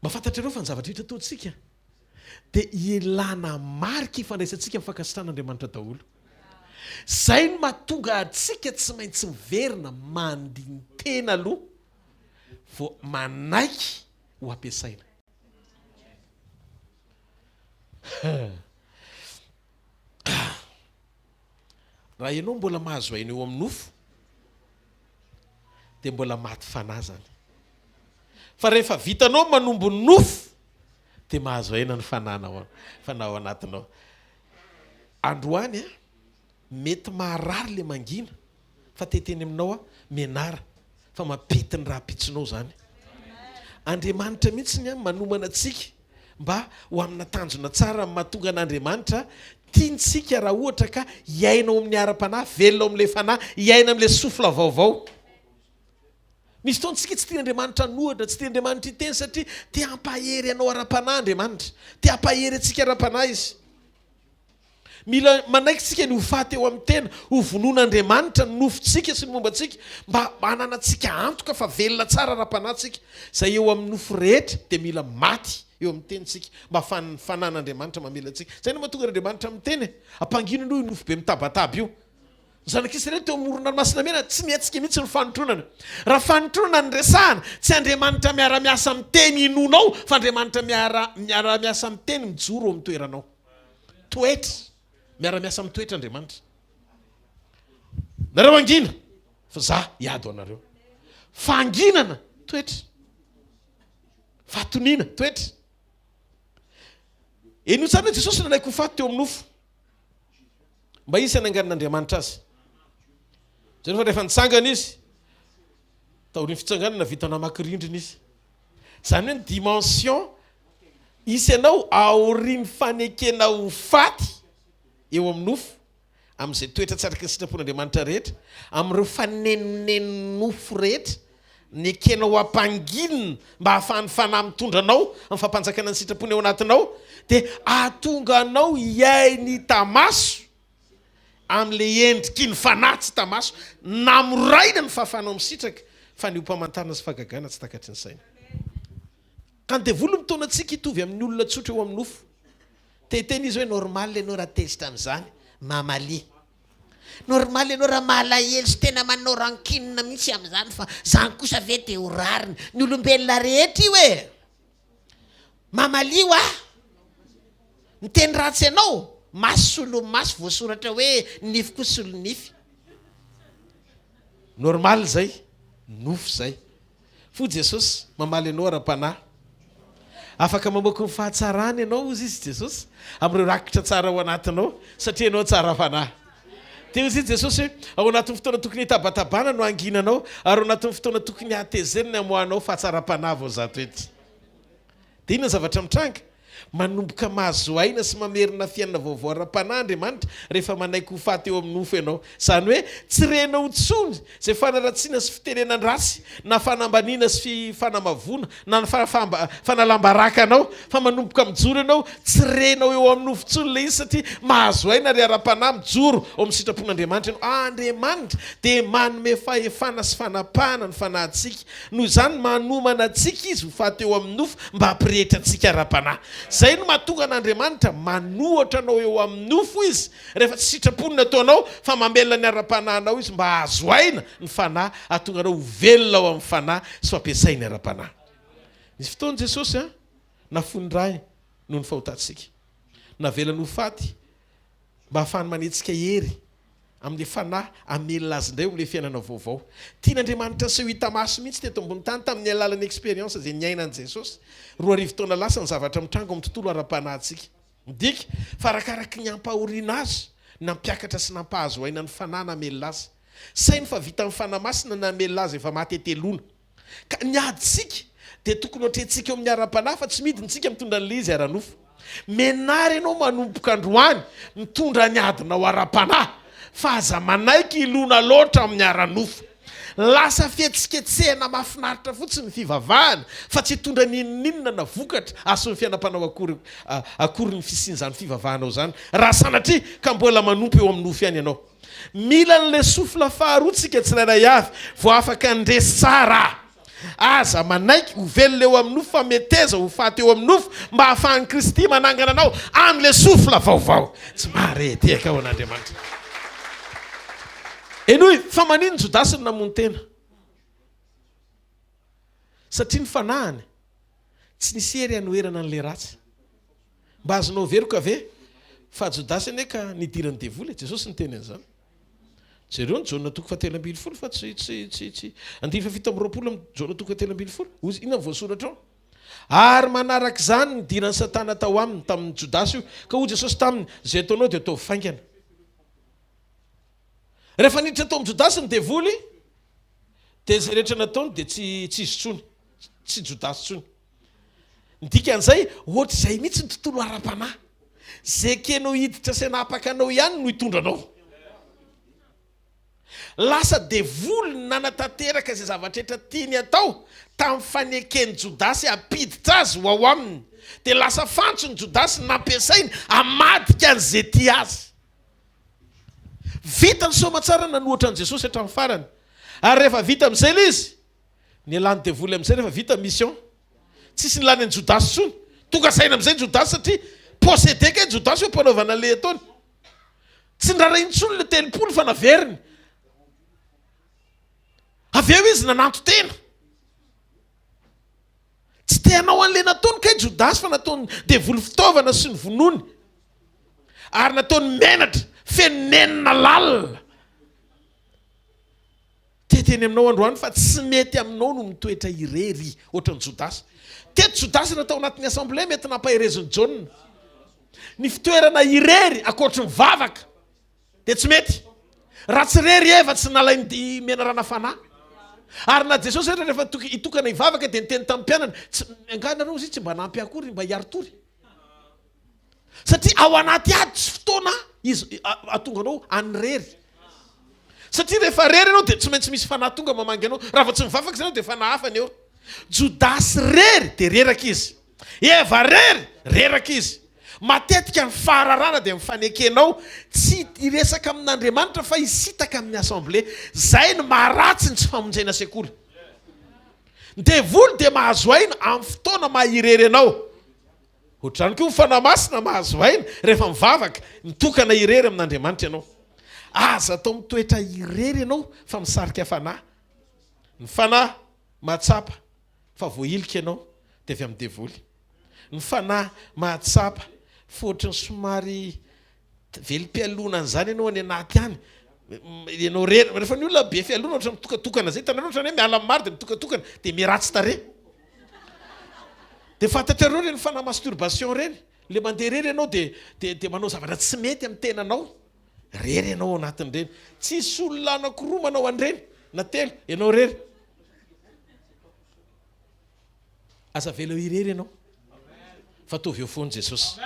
Mba fantatrareo fa ny zavatra rehetra ataontsika dia ialana marika ifandraisantsika amin'ny fankasitrahan'Andriamanitra daholo. Izay no mahatonga antsika tsy maintsy miverina mandini-tena aloha vao manaiky ho ampiasaina. Raha ianao mbola mahazo aina eo amin'ny nofo dia mbola maty fanahy zany. Fa rehefa vitanao manombo ny nofo dia mahazo aina ny fanahinao, fanahy ao anatinao. Androany a, mety maharary le mangina fa te hiteny aminao aho, mianara fa mampety ny rahampitsonao zany. Andriamanitra mihitsy ny manomana antsika mba ho amina tanjona tsara amin'ny mahatonga an'Andriamanitra tiantsika raha ohatra ka hiaina ao amin'ny ara-panahy, velona ao amin'ilay fanahy, hiaina amin'ilay souffle vaovao. Misy fotoana tsika tsy tian'Andriamanitra hanohatra, tsy tian'Andriamanitra hiteny satria te hampahery anao ara-panahy Andriamanitra. Te hampahery antsika ara-panahy Izy. Mila manaiky tsika ny ho faty eo amin'ny tena, ho vonoin'Andriamanitra ny nofontsika sy ny momba antsika mba hananantsika antoka fa velona tsara ara-panahy tsika. Izay eo amin'ny nofo rehetra dia mila maty eo amin'ny teny tsika mba ahafahan'ny fanan'Andriamanitra mamela antsika. Izay no mahatonga an'Andriamanitra miteny e, ampangino aloha io nofo be mitabataba io. Ny zanak'Israely teo amoron-dranomasina mena tsy nihetsika mihitsy ny fanotronana. Raha fanotronana no resahana, tsy Andriamanitra miara-miasa amin'ny teny inoanao fa Andriamanitra miara miara-miasa amin'ny teny mijoro eo amin'ny toeranao. Toetra. Miara-miasa amin'ny toetra Andriamanitra. Nareo hangina fa za hiady ho anareo. Fahanginana, toetra. Fahatoniana, toetra. Henoy tsara hoe Jesosy nanaiky ho faty teo amin'ny nofo. Mba hisy hananganan'Andriamanitra azy. Jereo fa rehefa nitsangana izy, taorian'ny fitsanganana vita namaky rindrina izy. Izany hoe ny dimension hisy anao aorian'ny fanekena ho faty eo amin'ny nofo, amin'izay toetra tsy araka ny sitrapon'Andriamanitra rehetra, amin'ireo fanenonenon'ny nofo rehetra, nekenao hampanginina mba hahafahan'ny Fanahy mitondra anao amin'ny fampanjakana ny sitrapony ao anatinao, dia hahatonga anao hiaina hita maso amin'ilay endriky ny Fanahy tsy hita maso, namoraina ny fahafahanao misitraka fanehoam-pamantarana sy fahagagana tsy takatry ny saina. Ka ny devoly mitaona antsika hitovy amin'ny olona tsotra eo amin'ny nofo. Te hiteny izy hoe normal ianao raha tezitra amin'izany, mamalia. Normal ianao raha malahelo sy tena manao rancune mihitsy amin'izany fa zany kosa ve dia ho rariny? Ny olombelona rehetra io e! Mamalia hoa! Miteny ratsy anao, maso solon'ny maso voasoratra hoe nify koa solon'ny nify. Normal zay, nofy zay. Fo Jesosy mamaly anao ara-panahy. Afaka mamoaka ny fahatsarany ianao, hozy izy Jesosy, amin'ireo rakitra tsara ao anatinao, satria ianao tsara fanahy. Dia hozy izy Jesosy hoe, ao anatin'ny fotoana tokony hitabatabana no hanginanao, ary ao anatin'ny fotoana tokony hahatezerina ny hamoahanao fahatsaram-panahy vao zato hety. Dia inona ny zavatra mitranga? Manomboka mahazo aina sy mamerina fiainana vaovao ara-panahy Andriamanitra rehefa manaiky ho faty eo amin'ny nofo ianao. Izany hoe, tsy renao intsony izay fanaratsiana sy fitenenan-dratsy, na fanambaniana sy fanamavoana, na ny fanalam-baraka anao, fa manomboka mijoro ianao, tsy renao eo amin'ny nofo intsony ilay izy satria mahazo aina ary ara-panahy mijoro ao amin'ny sitrapon'Andriamanitra ianao. Andriamanitra dia manome fahefana sy fanapahana ny fanahintsika. Noho izany, manomana antsika Izy ho faty eo amin'ny nofo mba hampirehitra antsika ara-panahy. Izay no mahatonga an'Andriamanitra manohatra anao eo amin'ny nofo Izy, rehefa tsy sitrapony ny ataonao, fa mamelona ny ara-panahinao Izy mba hahazo aina ny fanahy, hahatonga anao ho velona ao amin'ny fanahy sy ho ampiasainy ara-panahy. Nisy fotoana Jesosy nafoin'ny Ray noho ny fahotantsika. Navelany ho faty. Mba hahafahany manetsika hery amin'ilay fanahy hamelona azy indray eo amin'ilay fiainana vaovao. Tian'Andriamanitra aseho hita maso mihitsy teto ambony tany tamin'ny alalan'ny expérience izay niainan'i Jesosy 2000 taona lasa ny zavatra mitranga ao amin'ny tontolo ara-panahintsika. Midika fa arakaraky ny ampahoriana azy, nampiakatra sy nampahazo aina ny fanahy namelona azy. Saino fa vitan'ny Fanahy Masina namelona azy efa maty hetelona. Ka ny adintsika dia tokony ho atrehintsika eo amin'ny ara-panahy fa tsy midina isika mitondra an'ilay izy ara-nofo. Menara ianao manomboka androany mitondra ny adinao ara-panahy fa aza manaiky hilona loatra amin'ny ara-nofo. Lasa fihetsiketsehana mahafinaritra fotsiny ny fivavahana fa tsy hitondra n'inon'inona na vokatra ason'ny fiainam-panao akory akory ny fisian'izany fivavahanao izany raha sanatria ka mbola manompo eo amin'ny nofo ihany ianao. Mila an'ilay souffle faharoa tsika tsirairay avy vao afaka handresy tsara. Aza manaiky ho velona eo amin'ny nofo fa meteza ho faty eo amin'ny nofo mba hahafahan'i Kristy manangana anao amin'ilay souffle vaovao. Tsy mahare tehaka ho an'Andriamanitra. Henoy, fa manino Jodasy no namono tena? Satria ny fanahiny tsy nisy hery hanoherana an'ilay ratsy. Mba azonao veroka ve fa Jodasy anie ka nidiran'ny devoly e? Jesosy niteny an'izany. Jereo ny Jaona toko fahatelo ambin'ny folo fa tsy tsy tsy tsy andininy faha-27 amin'ny Jaona toko fahatelo ambin'ny folo. Hoy inona no voasoratra ao? Ary manaraka izany nidiran'i Satana tao aminy, tamin'i Jodasy io, ka hoy Jesosy taminy, Izay ataonao dia ataovy faingana. Rehefa niditra tao amin'i Jodasy ny devoly, dia izay rehetra nataony dia tsy tsy izy intsony, tsy Jodasy intsony. Ny dikan'izay, ohatr'izay mihitsy ny tontolo ara-panahy. Izay ekenao hiditra sy hanapaka anao ihany no hitondra anao. Lasa devoly nanatanteraka izay zavatra rehetra tiany hatao tamin'ny faneken'i Jodasy hampiditra azy ho ao aminy. Dia lasa fantson'i Jodasy nampiasainy hamadika an'izay tia azy. Vita ny soamatsara nanohatra an'i Jesosy hatramin'ny farany. Ary rehefa vita amin'izay ilay izy, nialan'ny devoly amin'izay rehefa vita mission. Tsisy nilany an'i Jodasy intsony. Tonga saina amin'izay Jodasy satria possédé kay Jodasy eo am-panaovana an'ilay ataony. Tsy niraharaha intsony ilay 30 fa naveriny. Avy eo izy nananton-tena. Tsy te hanao an'ilay nataony kay Jodasy fa nataon'ny devoly fitaovana sy ny vonoiny. Ary nataony menatra, feno nenina lalina. Te hiteny aminao androany fa tsy mety aminao no mitoetra irery ohatran'i Jodasy. Teto Jodasy raha tao anatin'ny assemblée mety nampaherezin'i Jaona. Ny fitoerana irery ankoatry ny vavaka dia tsy mety. Raha tsy irery Eva tsy nalain'ny menarana fanahy. Ary na Jesosy aza rehefa hitokana hivavaka dia niteny tamin'ny mpianany, tsy, angaha nareo izy tsy mba nampy ahy akory mba hiari-tory? Satria ao anaty ady tsy fotoana izy ahatonga anao hanirery. Satria rehefa rery ianao dia tsy maintsy misy fanahy tonga mamangy anao. Raha vao tsy mivavaka izany ianao dia fanahy hafa ny eo. Jodasy rery dia reraka izy. Eva rery, reraka izy. Matetika ny fahararana dia ny fanekenao tsy hiresaka amin'Andriamanitra fa hisintaka amin'ny assemblée. Izay no maharatsy ny tsy famonjena sekoly. Ny devoly dia mahazo aina amin'ny fotoana maha irery anao. Ohatr'izany koa ny Fanahy Masina mahazo aina rehefa mivavaka, mitokana irery amin'Andriamanitra ianao. Aza atao mitoetra irery ianao fa misarika fanahy. Ny fanahy mahatsapa fa voahilika ianao dia avy amin'ny devoly. Ny fanahy mahatsapa fa ohatran'ny somary velom-pialonana izany ianao any anaty any, ianao irery, rehefa ny olona be fialonana ohatran'ny mitokatokana izay, hitanareo ohatran'ny hoe miala amin'ny maro dia mitokatokana, dia miharatsy tarehy. Dia fantatrareo ireny fanahy masturbation ireny, ilay mandeha irery ianao dia dia dia manao zavatra tsy mety amin'ny tenanao, irery ianao ao anatin'ireny, tsisy olona anankiroa manao an'ireny na telo, ianao irery. Aza avela ho irery ianao fa ataovy eo foana Jesosy.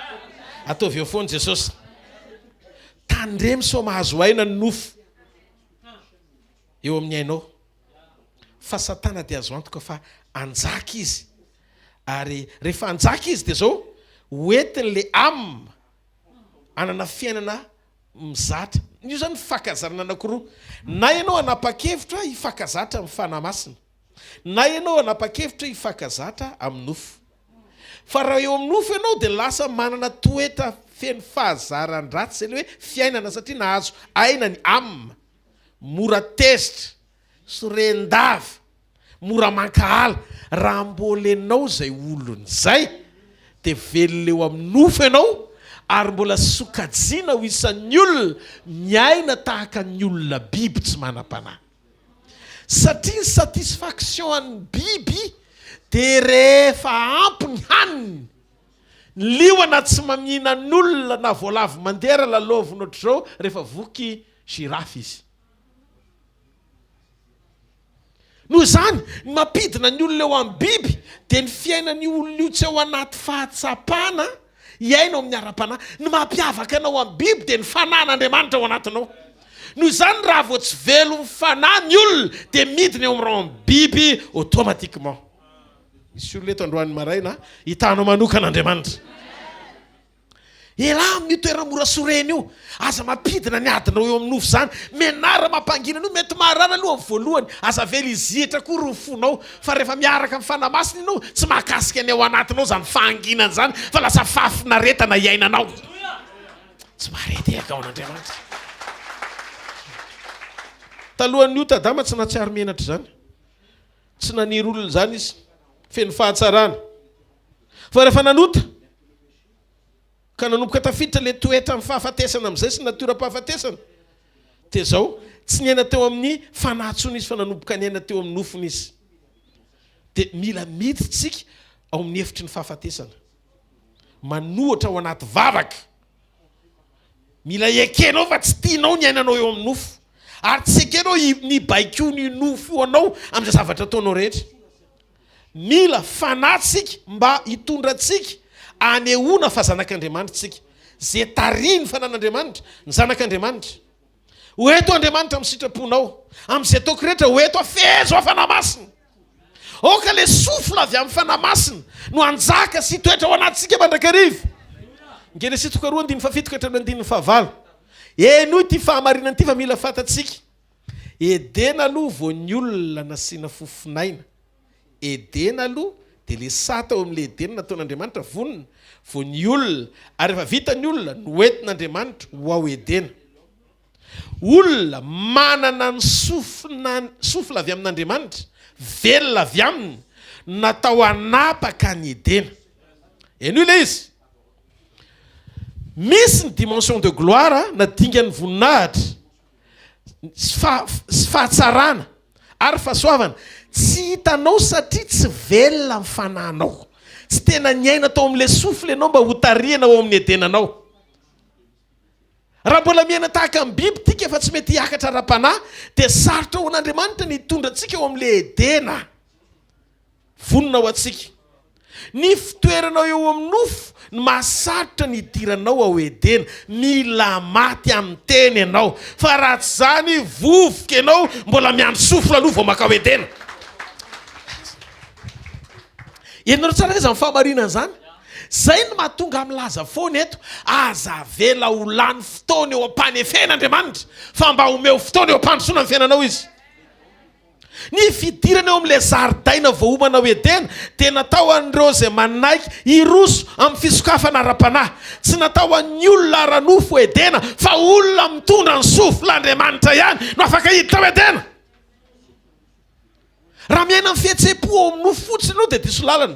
Ataovy eo foana Jesosy. Tandremo sao mahazo aina ny nofo eo amin'ny ainao. Fa Satana dia azo antoka fa hanjaka izy. Ary rehefa hanjaka izy dia zao, ho entiny le âme hanana fiainana mizatra. Io zany fankazarana anankiroa. Na ianao hanapa-kevitra hifankazatra amin'ny Fanahy Masina. Na ianao hanapa-kevitra hifankazatra amin'ny nofo. Fa raha eo amin'ny nofo ianao dia lasa manana toetra feno fahazaran-dratsy, izay ilay hoe fiainana satria nahazo aina ny âme, mora tezitra, soren-dava, mora mankahala. Raha mbola ianao izay olona izay dia velona eo amin'ny nofo ianao. Ary mbola sokajiana ho isan'ny olona miaina tahaka ny olona biby tsy manam-panahy. Satria ny satisfaction an'ny biby dia rehefa ampy ny haniny. Ny liona tsy mamihinan'olona na voalavo mandeha raha lalaovina ohatr'izao rehefa voky girafe izy. Noho izany, ny mampidina ny olona eo amin'ny biby dia ny fiainan'io olona io tsy ao anaty fahatsapana hiaina ao amin'ny ara-panahy. Ny mampiavaka anao amin'ny biby dia ny fanan'Andriamanitra ao anatinao. Noho izany, raha vao tsy velon'ny fanahy ny olona dia midina eo amin'ny rang biby automatiquement. Misy olona eto androany maraina hitanao manokana Andriamanitra. Elah amin'io toerana mora sorena io. Aza mampidina ny adinao eo amin'ny nofo izany. Menara mampangina an'io. Mety maharary aloha amin'ny voalohany. Aza avela hizihitra akory ny fonao. Fa rehefa miaraka amin'ny Fanahy Masina ianao, tsy mahakasika ny ao anatinao izany fahanginana izany, fa lasa fahafinaretana iainanao. Tsy mahare tehaka ao an'Andriamanitra. Talohan'ny ota Adama tsy nahatsiaro menatra izany. Tsy naniry olona izany izy. Feno fahatsarana. Fa rehefa nanota, ka nanomboka tafiditra ilay toetra amin'ny fahafatesana amin'izay sy ny natioram-pahafatesana, dia izao, tsy niaina teo amin'ny fanahy intsony izy fa nanomboka niaina teo amin'ny nofony izy. Dia mila miditra isika ao amin'ny efitry ny fahafatesana. Manohatra ao anaty vavaka. Mila ekenao fa tsy tianao ny ainanao eo amin'ny nofo. Ary tsy ekenao ny baikoan'io nofo io anao amin'izay zavatra ataonao rehetra. Mila fanahy tsika mba hitondra antsika anehoana fa zanak'Andriamanitra tsika. Ze tarihin'ny fanan'Andriamanitra, ny zanak'Andriamanitra. Ho eto Andriamanitra amin'ny sitraponao. Amin'izay ataoko rehetra, ho eto aho, fehezo aho Fanahy Masina. Aoka le souffle avy amin'ny Fanahy Masina no hanjaka sy hitoetra ao anatintsika mandrakariva. Genesisy toko faharoa andininy fahafito ka hatramin'ny andininy fahavalo. Henoy ity fahamarinana ity fa mila fantatsika. Edena aloha vao ny olona nasiana fofonaina. Edena aloha dia le saha tao amin'le Edena nataon'Andriamanitra vonona vao ny olona ary rehefa vita ny olona noentin'Andriamanitra ho ao Edena. Olona manana ny sofina souffle avy amin'Andriamanitra, velona avy aminy, natao hanapaka ny Edena. Henoy ilay izy. Misy ny dimension de gloire na dingan'ny voninahitra sy fahatsarana ary fahasoavana tsy hitanao satria tsy velona ny fanahinao. Tsy tena niaina tao amin'ilay souffle ianao mba hotarihana ao amin'ny Edenanao. Raha mbola miaina tahaka ny biby tika fa tsy mety hiakatra ara-panahy dia sarotra ho an'Andriamanitra ny hitondra antsika ao amin'ilay Edena vonona ho antsika. Ny fitoeranao eo amin'ny nofo no mahasarotra ny hidiranao ao Edena. Mila maty amin'ny tena ianao fa raha tsy izany vovoka ianao mbola miandry souffle aloha vao makao Edena. Henonareo tsara ve izany fahamarinana izany? Zay no mahatonga ahy milaza foana eto, aza avela ho lany fotoana eo am-panefena Andriamanitra, fa mba omeo fotoana eo am-pandrosoana ny fiainanao Izy. Ny fidirana eo amin'ilay zaridaina voaomana ao Edena dia natao an'ireo izay manaiky hiroso amin'ny fisokafana ara-panahy. Tsy natao an'ny olona ara-nofo Edena, fa olona mitondra ny souffle-Andriamanitra ihany no afaka hiditra ao Edena. Raha miaina amin'ny fihetseham-po ao amin'ny nofo fotsiny ianao dia diso lalana.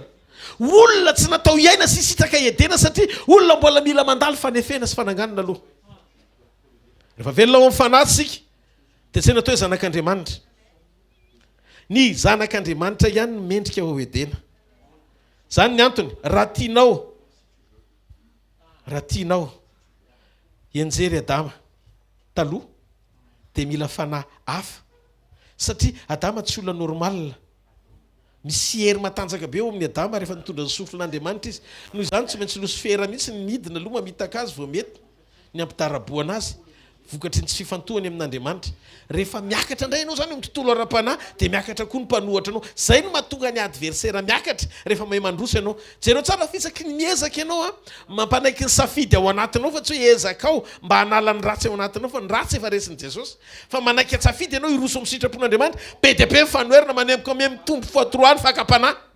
Olona tsy natao hiaina sy hisitraka Edena satria olona mbola mila mandalo fanefena sy fananganana aloha. Rehefa velona ao amin'ny fanahy isika dia tsy natao hoe zanak'Andriamanitra. Ny zanak'Andriamanitra ihany no mendrika ao Edena. Izany ny antony, raha tianao, raha tianao hianjery Adama taloha dia mila fanahy hafa satria Adama tsy olona normal. Misy hery matanjaka be ao amin'i Adama rehefa nitondra ny sofin'Andriamanitra izy. Noho izany tsy maintsy losifera mihitsy ny midina aloha mamitaka azy vao mety ny hampidarabohana azy vokatry ny tsy fifantohany amin'Andriamanitra. Rehefa miakatra indray ianao izany eo amin'ny tontolo ara-panahy dia miakatra koa ny mpanohatra anao. Izay no mahatonga ny adversaire miakatra rehefa mahay mandroso ianao. Jereo tsara fa isaky ny miezaka ianao an, mampanaiky ny safidy ao anatinao fa tsy hoe ezakao mba hanala ny ratsy ao anatinao fa ny ratsy efa resin'i Jesosy. Fa manaiky an-tsafidy ianao hiroso amin'ny sitrapon'Andriamanitra. Be dia be ny fanoherana manemboka miha mitombo fois trois ny fakam-panahy.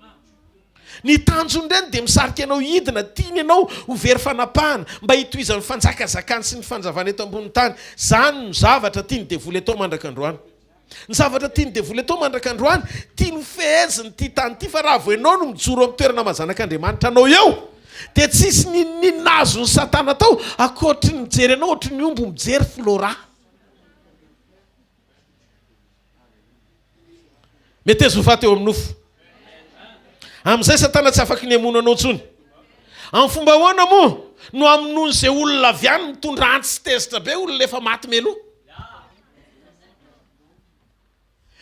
Ny tanjon'ireny dia misarika anao hidina, tiany ianao ho very fanapahana mba hitohizan'ny fanjakazakany sy ny fanjavana eto ambonin'ny tany. Izany no zavatra tian'ny devoly atao mandraka androany. Ny zavatra tian'ny devoly atao mandraka androany, tiany ho feheziny ity tany ity fa raha vao ianao no mijoro amin'ny toerana maha zanak'Andriamanitra anao eo. Dia tsisy n'inon'inona azon'i Satana atao ankoatry ny mijery anao ohatry ny omby mijery Flora. Meteza ho faty eo amin'ny nofo. Amin'izay Satana tsy afaky ny hamono anao intsony. Amin'ny fomba ahoana moa no hamonoan'izay olona avy any mitondra antsy sy tezitra be olona efa maty mialoha?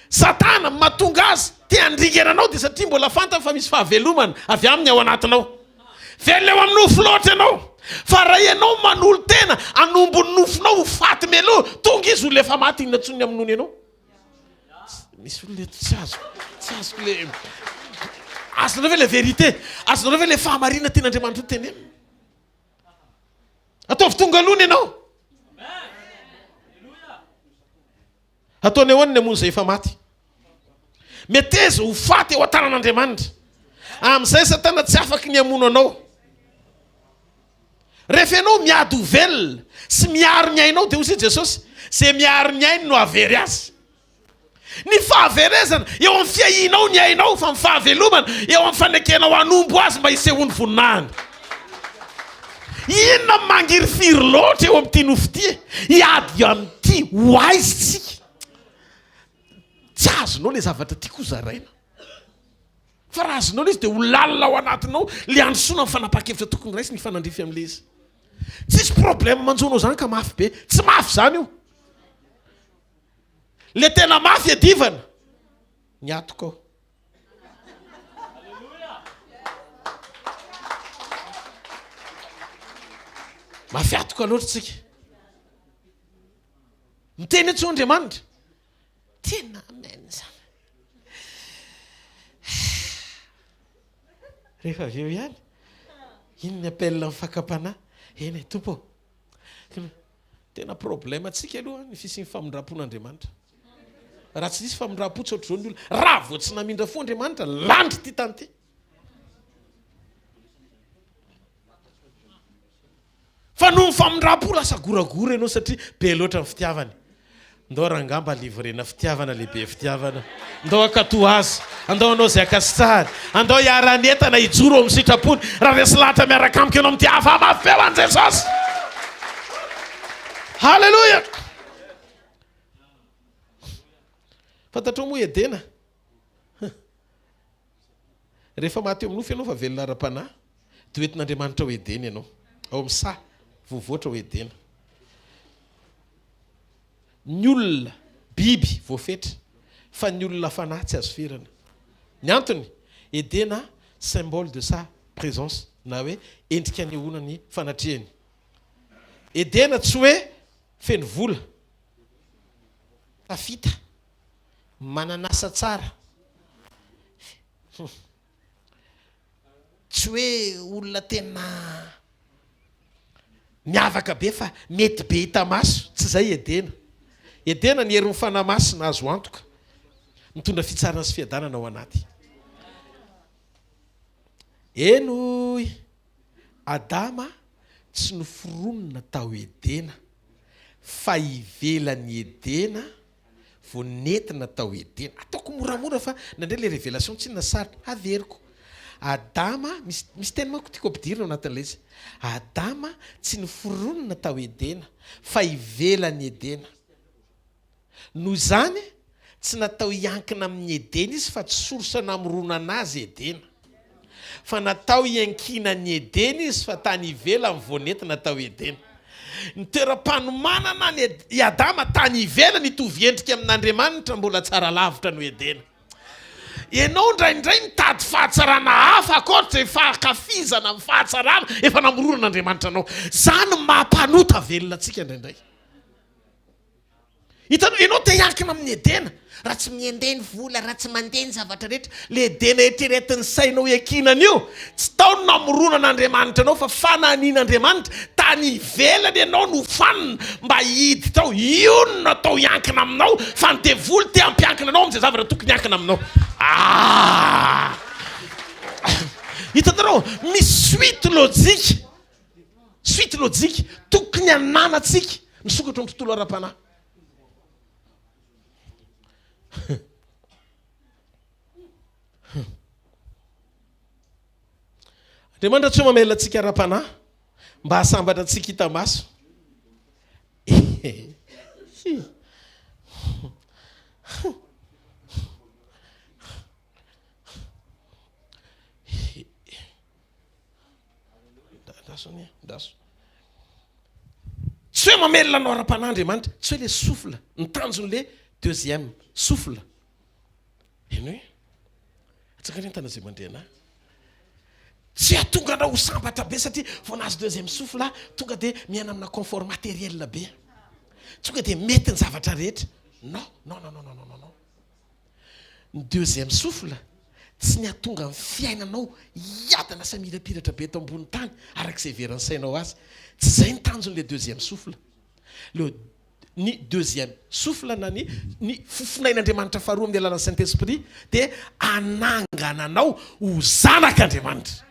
Satana, ny mahatonga azy te handringana anao dia satria mbola fantany fa misy fahavelomana avy aminy ao anatinao. Velona eo amin'ny nofo loatra ianao. Fa raha ianao manolo-tena hanombo ny nofonao ho faty mialoha, tonga izy olona efa maty, inona intsony ny hamonoany anao? Misy olona eto tsy azoko, tsy azoko le azonareo ve le vérité? Azonareo ve le fahamarinana tian'Andriamanitra ho tenenina? Ataovy tonga aloha ny anao. Ataony ahoana ny hamono izay efa maty? Meteza ho faty eo an-tanan'Andriamanitra. Amin'izay Satana tsy afaky ny hamono anao. Rehefa ianao miady ho velona sy miaro ny ainao dia hoy Jesosy, izay miaro ny ainy no hahavery azy. Ny fahaverezana eo amin'ny fiahianao ny ainao fa ny fahavelomana eo amin'ny fanekenao hanombo azy mba hisehoan'ny voninahiny. Inona no mangirifiry loatra eo amin'ity nofo ity e? Hiady amin'ity ho aiza isika? Tsy azonao ilay zavatra tiako hozaraina. Fa raha azonao ilay izy dia ho lalina ao anatinao ilay handrosoana amin'ny fanapahan-kevitra tokony raisina hifanandrify amin'ilay izy. Tsisy problème manjo anao izany ka mafy be. Tsy mafy izany io. Ilay tena mafy iadivana ny atoko ao. Mafy atoka loatra tsika. Miteny antso Andriamanitra. Tena amen zany. Rehefa avy eo ihany, iny ny appel ny fakam-panahy. Eny e, Tompo ô. Tena problème antsika aloha ny fisian'ny famindram-pon'Andriamanitra. Raha tsy nisy famindram-po tsy ohatr'izao ny olona. Raha vao tsy namindra fo Andriamanitra, landry ity tany ity. Fa noho ny famindram-po lasa goragora ianao satria be loatra ny fitiavany. Ndao rangahy mba livrena fitiavana lehibe fitiavana. Ndao hankatò azy. Andao hanao izay ankasitrahany. Andao hiara-nientana hijoro ao amin'ny sitrapony. Raha resy lahatra miaraka amiko ianao amin'ity hafa mafy be ho an'i Jesosy. Haleloia! Fantatrao moa Edena? Rehefa maty eo amin'ny nofo ianao fa velona ara-panahy, dia hoentin'Andriamanitra ao Edena ianao, ao amin'ny saha voavoatra ao Edena. Ny olona, biby, voafetra, fa ny olona fanahy tsy azo ferana. Ny antony, Edena symbole de sa présence na hoe endrika anehoana ny fanatrehany. Edena tsy hoe feno vola, tafita, manana asa tsara, tsy hoe olona tena miavaka be fa mety be hita maso, tsy izay Edena. Edena ny herin'ny Fanahy Masina azo antoka, mitondra fitsarana sy fiadanana ao anaty. Henoy, Adama tsy noforonina tao Edena, fa ivelan'i Edena vao nentina tao Edena. Ataoko moramora fa indraindray ilay révélation tsinona sarotra. Averiko. Adama, misy misy teny manko tiako ampidirina ao anatin'ilay izy. Adama tsy noforonina tao Edena fa ivelan'i Edena. Noho izany, tsy natao hiankina amin'i Edena izy fa tsy source namoronana azy Edena. Fa natao hiankinan'i Edena izy fa tany ivelany vao nentina tao Edena. Ny toeram-panomanana an'i i Adama tany ivelany hitovy endrika amin'Andriamanitra mbola tsara lavitra noho Edena. Ianao indraindray mitady fahatsarana hafa ankoatra izay fahankafizana ny fahatsarana efa namoronan'Andriamanitra anao. Izany no maha mpanota velona antsika indraindray. Hitanao, ianao te hiankina amin'i Edena, raha tsy miandeha ny vola, raha tsy mandeha ny zavatra rehetra, le Edena eritreretin'ny sainao hiankinana io, tsy tao no namoronan'Andriamanitra anao fa fananian'Andriamanitra, tany ivelany ianao no fanina mba hiditra ao, io no natao hiankina aminao, fa ny devoly te hampiankina anao amin'izay zavatra tokony hiankina aminao. Ah! Hitanareo, misy suite logique. Suite logique tokony hananantsika misokatra amin'ny tontolo ara-panahy. Andriamanitra tsy hoe mamela antsika ara-panahy mba hahasambatra antsika hita maso. Andraso anie, andraso. Tsy hoe mamelona anao ara-panahy Andriamanitra, tsy hoe le souffle, ny tanjon'le deuxième souffle. Henoy. Atsangano ny tanana izay mandre anah. Tsy hahatonga anao ho sambatra be satria vao nahazo deuxième souffle aho, tonga dia miaina amina confort matériel be. Tonga dia mety ny zavatra rehetra. Non, non, non, non, non, non, non. Ny deuxième souffle tsy ny hahatonga ny fiainanao hiadana sy hamirapiratra be eto ambony tany araka izay heveran'ny sainao azy. Tsy izay ny tanjon'ilay deuxième souffle. Le ny deuxième souffle na ny ny fofonain'Andriamanitra faharoa amin'ny alalan'ny Saint Esprit dia hanangana anao ho zanak'Andriamanitra.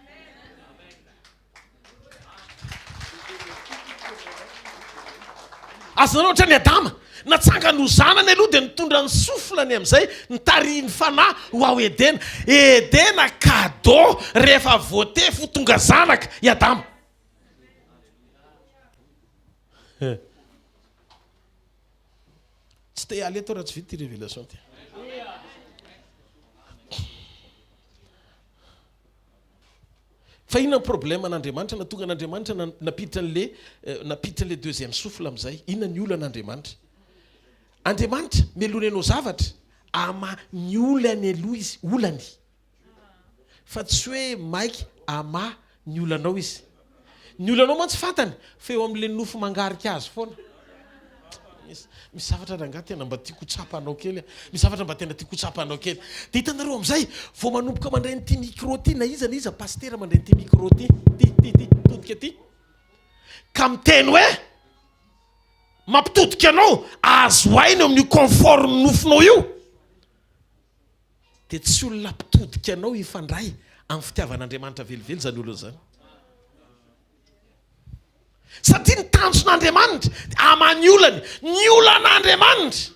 Azonareo ohatran'i Adama, natsangany ho zanany aloha dia nitondra ny souffle-ny amin'izay nitarihin'ny fanahy ho ao Edena. Edena cadeau rehefa voatefy ho tonga zanaka i Adama. Tsy te hiala eto raha tsy vita ity révélation ity. Fa inona ny problème an'Andriamanitra nahatonga an'Andriamanitra nampiditra an'le nampiditra an'le deuxième souffle amin'izay? Inona ny olana Andriamanitra? Andriamanitra mialoha ny hanao zavatra, ama ny olany aloha izy, olany. Fa tsy hoe maika hamaha ny olanao izy. Ny olanao mantsy fantany fa eo amin'ilay nofo mangarika azy foana. Misy misy zavatra rangahy tena mba tiako ho tsapanao kely a. Misy zavatra mba tena tiako ho tsapanao kely. Dia hitanareo amin'izay, vao manomboka mandray an'ity micro ity, na iza na iza pasitera mandray an'ity micro ity, ity, ity, ity, mitodika aty, ka miteny hoe, mampitodika anao, azo aina eo amin'io confort ny nofonao io. Dia tsy olona mpitodika anao hifandray amin'ny fitiavan'Andriamanitra velively izany olona izany. Satria ny tanjon'Andriamanitra dia hamaha ny olany. Ny olan'Andriamanitra,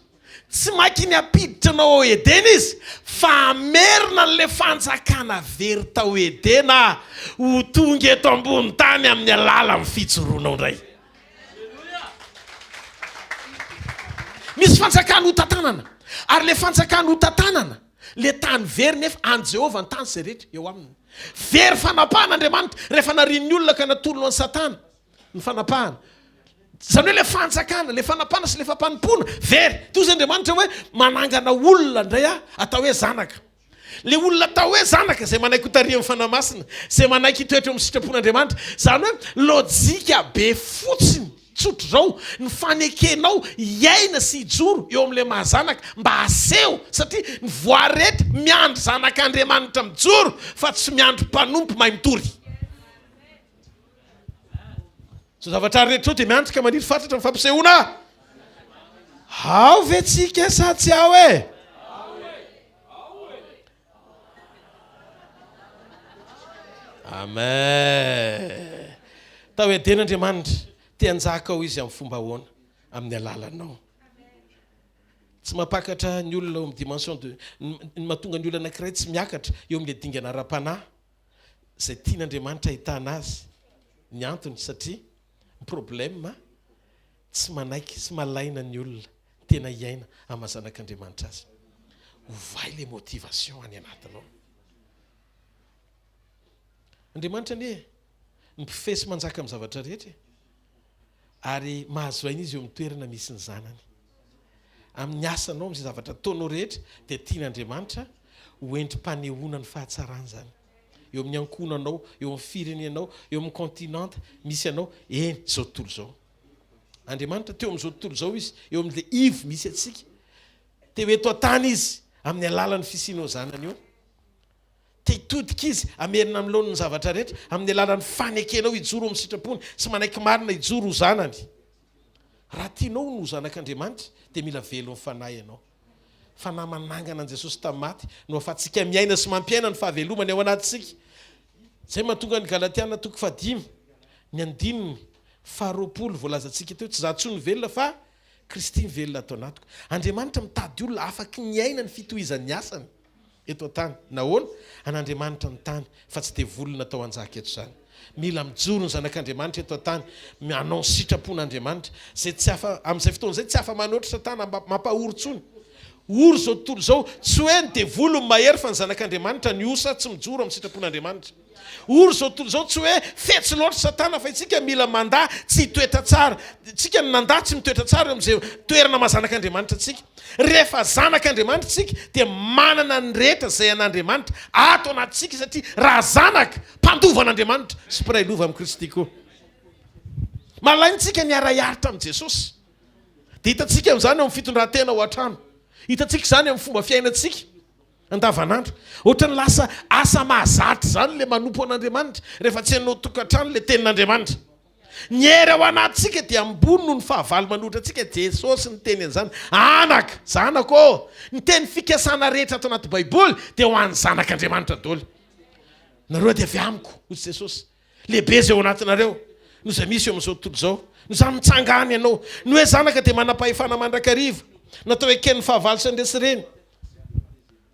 tsy mainky ny hampiditra anao ao Edena Izy, fa hamerina an'ilay fanjakana very tao Edena ho tonga eto ambony tany amin'ny alalan'ny fijoroanao indray. Misy fanjakana hotantanana, ary ilay fanjakana hotantanana, ilay tany very nefa an'i Jehovah ny tany sy izay rehetra eo aminy. Very fanapahana Andriamanitra rehefa narian'ny olona ka natolony ho an'i Satana ny fanapahana. Izany hoe ilay fanjakana, ilay fanapahana sy ilay fampanompoana, very. Toy izay Andriamanitra hoe manangana olona indray aho atao hoe zanaka. Ilay olona atao hoe zanaka izay manaiky hotarihan'ny Fanahy Masina, izay manaiky hitoetra eo amin'ny sitrapon'Andriamanitra. Izany hoe lojika be fotsiny, tsotra izao, ny fanekenao hiaina sy hijoro eo amin'ilay maha zanaka mba haseho, satria ny voary rehetra miandry zanak'Andriamanitra mijoro fa tsy miandry mpanompo mahay mitory. Izao zavatra rehetra izao dia miandry ka maniry fatratra ny fampisehoana ao ve tsika sa tsy ao e? Amen. Tao Edena Andriamanitra, te hanjaka ao Izy amin'ny fomba ahoana? Amin'ny alalanao. Tsy mampakatra ny olona eo amin'ny dimension de ny mahatonga ny olona anankiray tsy miakatra eo amin'ilay dingana ara-panahy izay tian'Andriamanitra ahitana azy ny antony satria ny problème tsy manaiky sy malaina ny olona tena hiaina amin'ny maha zanak'Andriamanitra azy. Ovay ilay motivation any anatinao. Andriamanitra anie ny mpifehy sy manjaka amin'ny zavatra rehetra e. Ary mahazo aina izy eo amin'ny toerana misy ny zanany. Amin'ny asanao, amin'izay zavatra ataonao rehetra dia tian'Andriamanitra ho endri-panehoana ny fahatsarany izany. Eo amin'ny ankohonanao, eo amin'ny firenenao, eo amin'ny continent misy anao, eny, izao tontolo izao. Andriamanitra teo amin'izao tontolo izao Izy, eo amin'ilay ivo misy antsika. Teo eto an-tany Izy, amin'ny alalan'ny fisian'io Zanany io. Te hitodika Izy, hamerina amin'ny laoniny ny zavatra rehetra, amin'ny alalan'ny fanekenao hijoro amin'ny sitrapony sy manaiky marina hijoro ho zanany. Raha tianao ny ho zanak'Andriamanitra, dia mila velon'ny Fanahy ianao. Fanahy manangana an'i Jesosy tamin'ny maty no ahafahantsika miaina sy mampiaina ny fahavelomany ao anatintsika. Izay mahatonga ny Galatiana toko fahadimy, ny andininy faharoapolo voalazantsika teo, tsy izaho intsony no velona fa Kristy mivelona ato anatiko. Andriamanitra mitady olona afaky miaina ny fitohizan'ny asany. eto an-tany. Nahoana? An'Andriamanitra ny tany fa tsy devoly natao hanjaka eto izany. Mila mijoro ny zanak'Andriamanitra eto an-tany, manao ny sitrapon'Andriamanitra. Izay tsy afa, amin'izay fotoana izay tsy afa-manoatra Satana, mampahory intsony. Ory izao tontolo izao. Tsy hoe ny devoly no mahery fa ny zanak'Andriamanitra ny osa tsy mijoro amin'ny sitrapon'Andriamanitra. Ory izao tontolo izao, tsy hoe fetsy loatra Satana fa isika mila mandà tsy hitoetra tsara. Isika no nandà tsy mitoetra tsara eo amin'izay toerana maha zanak'Andriamanitra antsika. Rehefa zanak'Andriamanitra isika dia manana ny rehetra izay an'Andriamanitra ato anatintsika satria raha zanaka, mpandova an'Andriamanitra sy mpiray lova amin'i Kristy koa. Malaina isika ny hiara-hiaritra amin'i Jesosy. Dia hitantsika amin'izany eo amin'ny fitondran-tena ao an-trano. Hitantsika izany amin'ny fomba fiainantsika andavanandro. Ohatran'ny lasa asa mahazatra izany ilay manompo an'Andriamanitra rehefa tsy hainao tokantrano ilay tenin'Andriamanitra. Ny hery ao anatintsika dia ambony noho ny fahavalo manohitra antsika. Jesosy niteny an'izany, Anaka, zanako ô! Ny teny fikasana rehetra ato anaty Baiboly dia ho an'ny zanak'Andriamanitra daholo. Nareo dia avy amiko, hoy Jesosy. Lehibe izay ao anatinareo noho izay misy eo amin'izao tontolo izao. Noho izany mitsangàna ianao. Ny hoe zanaka dia manam-pahefana mandrakariva. Natao heken'ny fahavalo sy handresy ireny.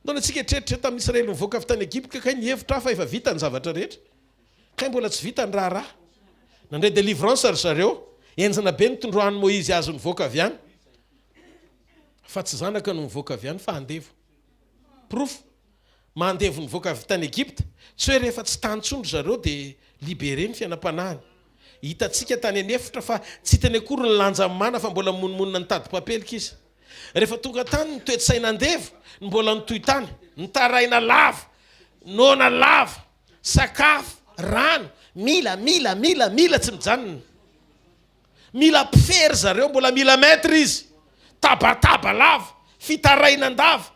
Ndao antsika hieritreritra tamin'ny Israely nivoaka avy tany Egypta kay nihevitra aho fa efa vita ny zavatra rehetra. Kay mbola tsy vita ny raharaha. Nandray délivrance ry zareo. Henjana be ny tondroan'i Moizy azy nivoaka avy any. Fa tsy zanaka no nivoaka avy any fa andevo. Porofo. Maha andevo nivoaka avy tany Egypta. Tsy hoe rehefa tsy tany intsony ry zareo dia libéré ny fiainam-panahiny. Hitantsika tany an'efitra fa tsy hitany akory ny lanjan'ny mana fa mbola mimonomonona nitady papelika izy. Rehefa tonga tany ny toe-tsaina andevo no mbola nitohy tany. Nitaraina lava. Noana lava. Sakafo, rano, mila, mila, mila, mila tsy mijanona. Mila mpifehy ry zareo, mbola mila maître izy. Tabataba lava, fitarainan-dava.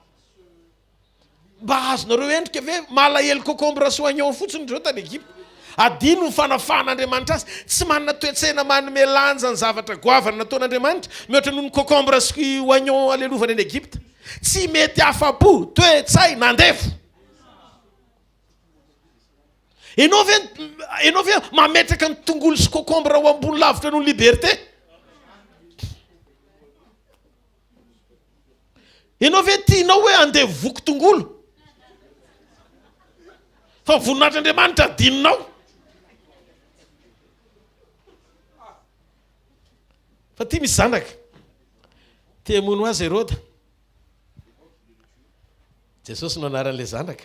Mba azonareo endrika ve? Malahelo cocombre sy oignon fotsiny ireo tany Egypta. Adino ny fanafahan'Andriamanitra azy. Tsy manana toe-tsaina manome lanja ny zavatra goavana nataon'Andriamanitra mihoatra noho ny cocombre sy oignon alelovany any Egypta. Tsy mety afa-po, toe-tsaina andevo. Enao ve enao ve mametraka ny tongolo sy cocombre ho ambony lavitra noho ny liberté? Ianao ve tianao hoe andevo voky tongolo? Fa ny voninahitr'Andriamanitra adinonao. Fa ty misy zanaka. Te hamono azy Heroda. Jesosy no anaran'ilay zanaka.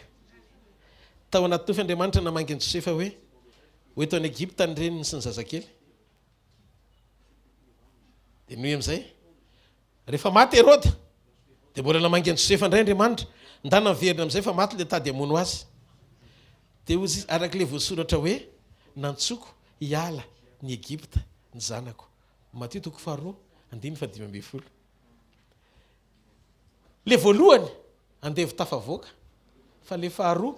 Tao anaty nofy Andriamanitra namangy an'i Josefa hoe ho eto any Egypta ny reniny sy ny zazakely. Dia nohy amin'izay, rehefa maty Heroda, dia mbola namangy an'i Josefa indray Andriamanitra. Ndana niverina amin'izay fa maty ilay tady hamono azy. Dia hoy izy, araka ilay voasoratra hoe, Nantsoiko hiala ny Egypta ny zanako. Matio toko faharoa, andininy fahadimy ambin'ny folo. Le voalohany, andevo tafavoaka, fa le faharoa,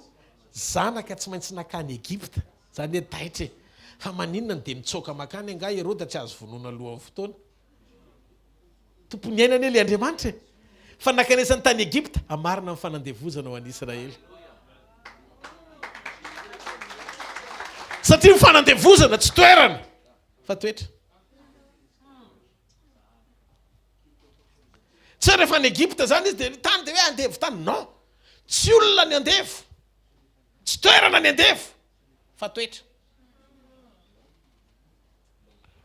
zanaka tsy maintsy nakany Egypta. Zany hoe taitra e! Fa maninona no dia mitsoaka makany angaha Heroda tsy azo vonoina alohan'ny fotoana? Tompon'ny aina anie le Andriamanitra e! Fa nakanesany tany Egypta, hamarina ny fanandevozana ho an'i Israely. Satria ny fanandevozana tsy toerana fa toetra. Tsy hoe rehefa any Egypta zany izy dia tany dia hoe andevo tany. Non. Tsy olona ny andevo. Tsy toerana ny andevo fa toetra.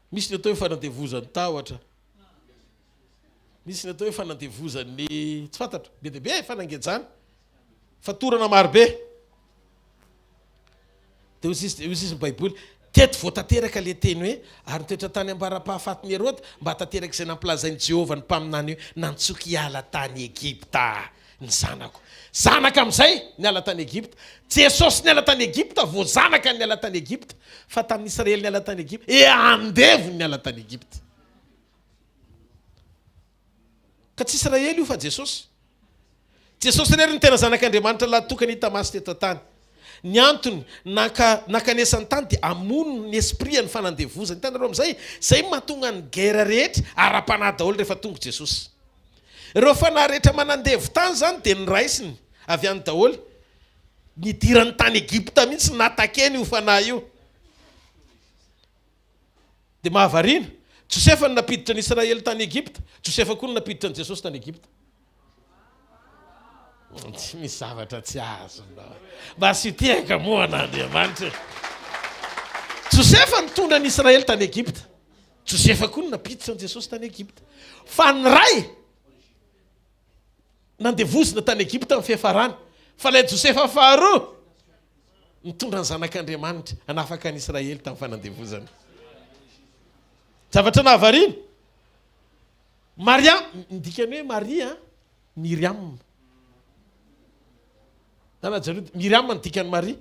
Misy ny atao hoe fanandevozan'ny tahotra. Misy ny atao hoe fanandevozan'ny tsy fantatro. Be dia be fanangejana. Fatorana marobe. Dia hoy izy, hoy izy ny Baiboly, Teto vao tanteraka ilay teny hoe, Ary nitoetra tany ambara-pahafatin'i Heroda, mba hahatanteraka izay nampilazain'i Jehovah ny mpaminany hoe, Nantsoiko hiala tany Egypta ny zanako. Zanaka amin'izay niala tany Egypta. Jesosy niala tany Egypta vao zanaka niala tany Egypta. Fa tamin'ny Israely niala tany Egypta, e andevo niala tany Egypta. Ka tsy Israely io fa Jesosy. Jesosy irery no tena Zanak'Andriamanitra lahy tokana hita maso teto an-tany. Ny antony naka nakanesany tany dia hamono ny esprit an'ny fanandevozana. Hitanareo amin'izay? Izay no mahatonga ny guerre rehetra ara-panahy daholo rehefa tonga Jesosy. Ireo fanahy rehetra manandevo tany izany dia noraisiny avy any daholo. Nidirany tany Egypta mihitsy natakeny io fanahy io. Dia mahavariana, Josefa no nampiditra ny Israely tany Egypta, Josefa koa no nampiditra an'i Jesosy tany Egypta. Tsy misy zavatra tsy azonao. Mba asio tehaka moa an'Andriamanitra e. Josefa nitondra ny Israely tany Egypta. Josefa koa no nampiditra an'i Jesosy tany Egypta. Fa ny ray nandevozina tany Egypta ny fiafarany. Fa ilay Josefa faharoa nitondra ny zanak'Andriamanitra hanafaka ny Israely tamin'ny fanandevozana. Zavatra nahavariana. Maria, ny dikany hoe Maria, Miriam. Zany jereo, Miriam ny dikan'i Maria.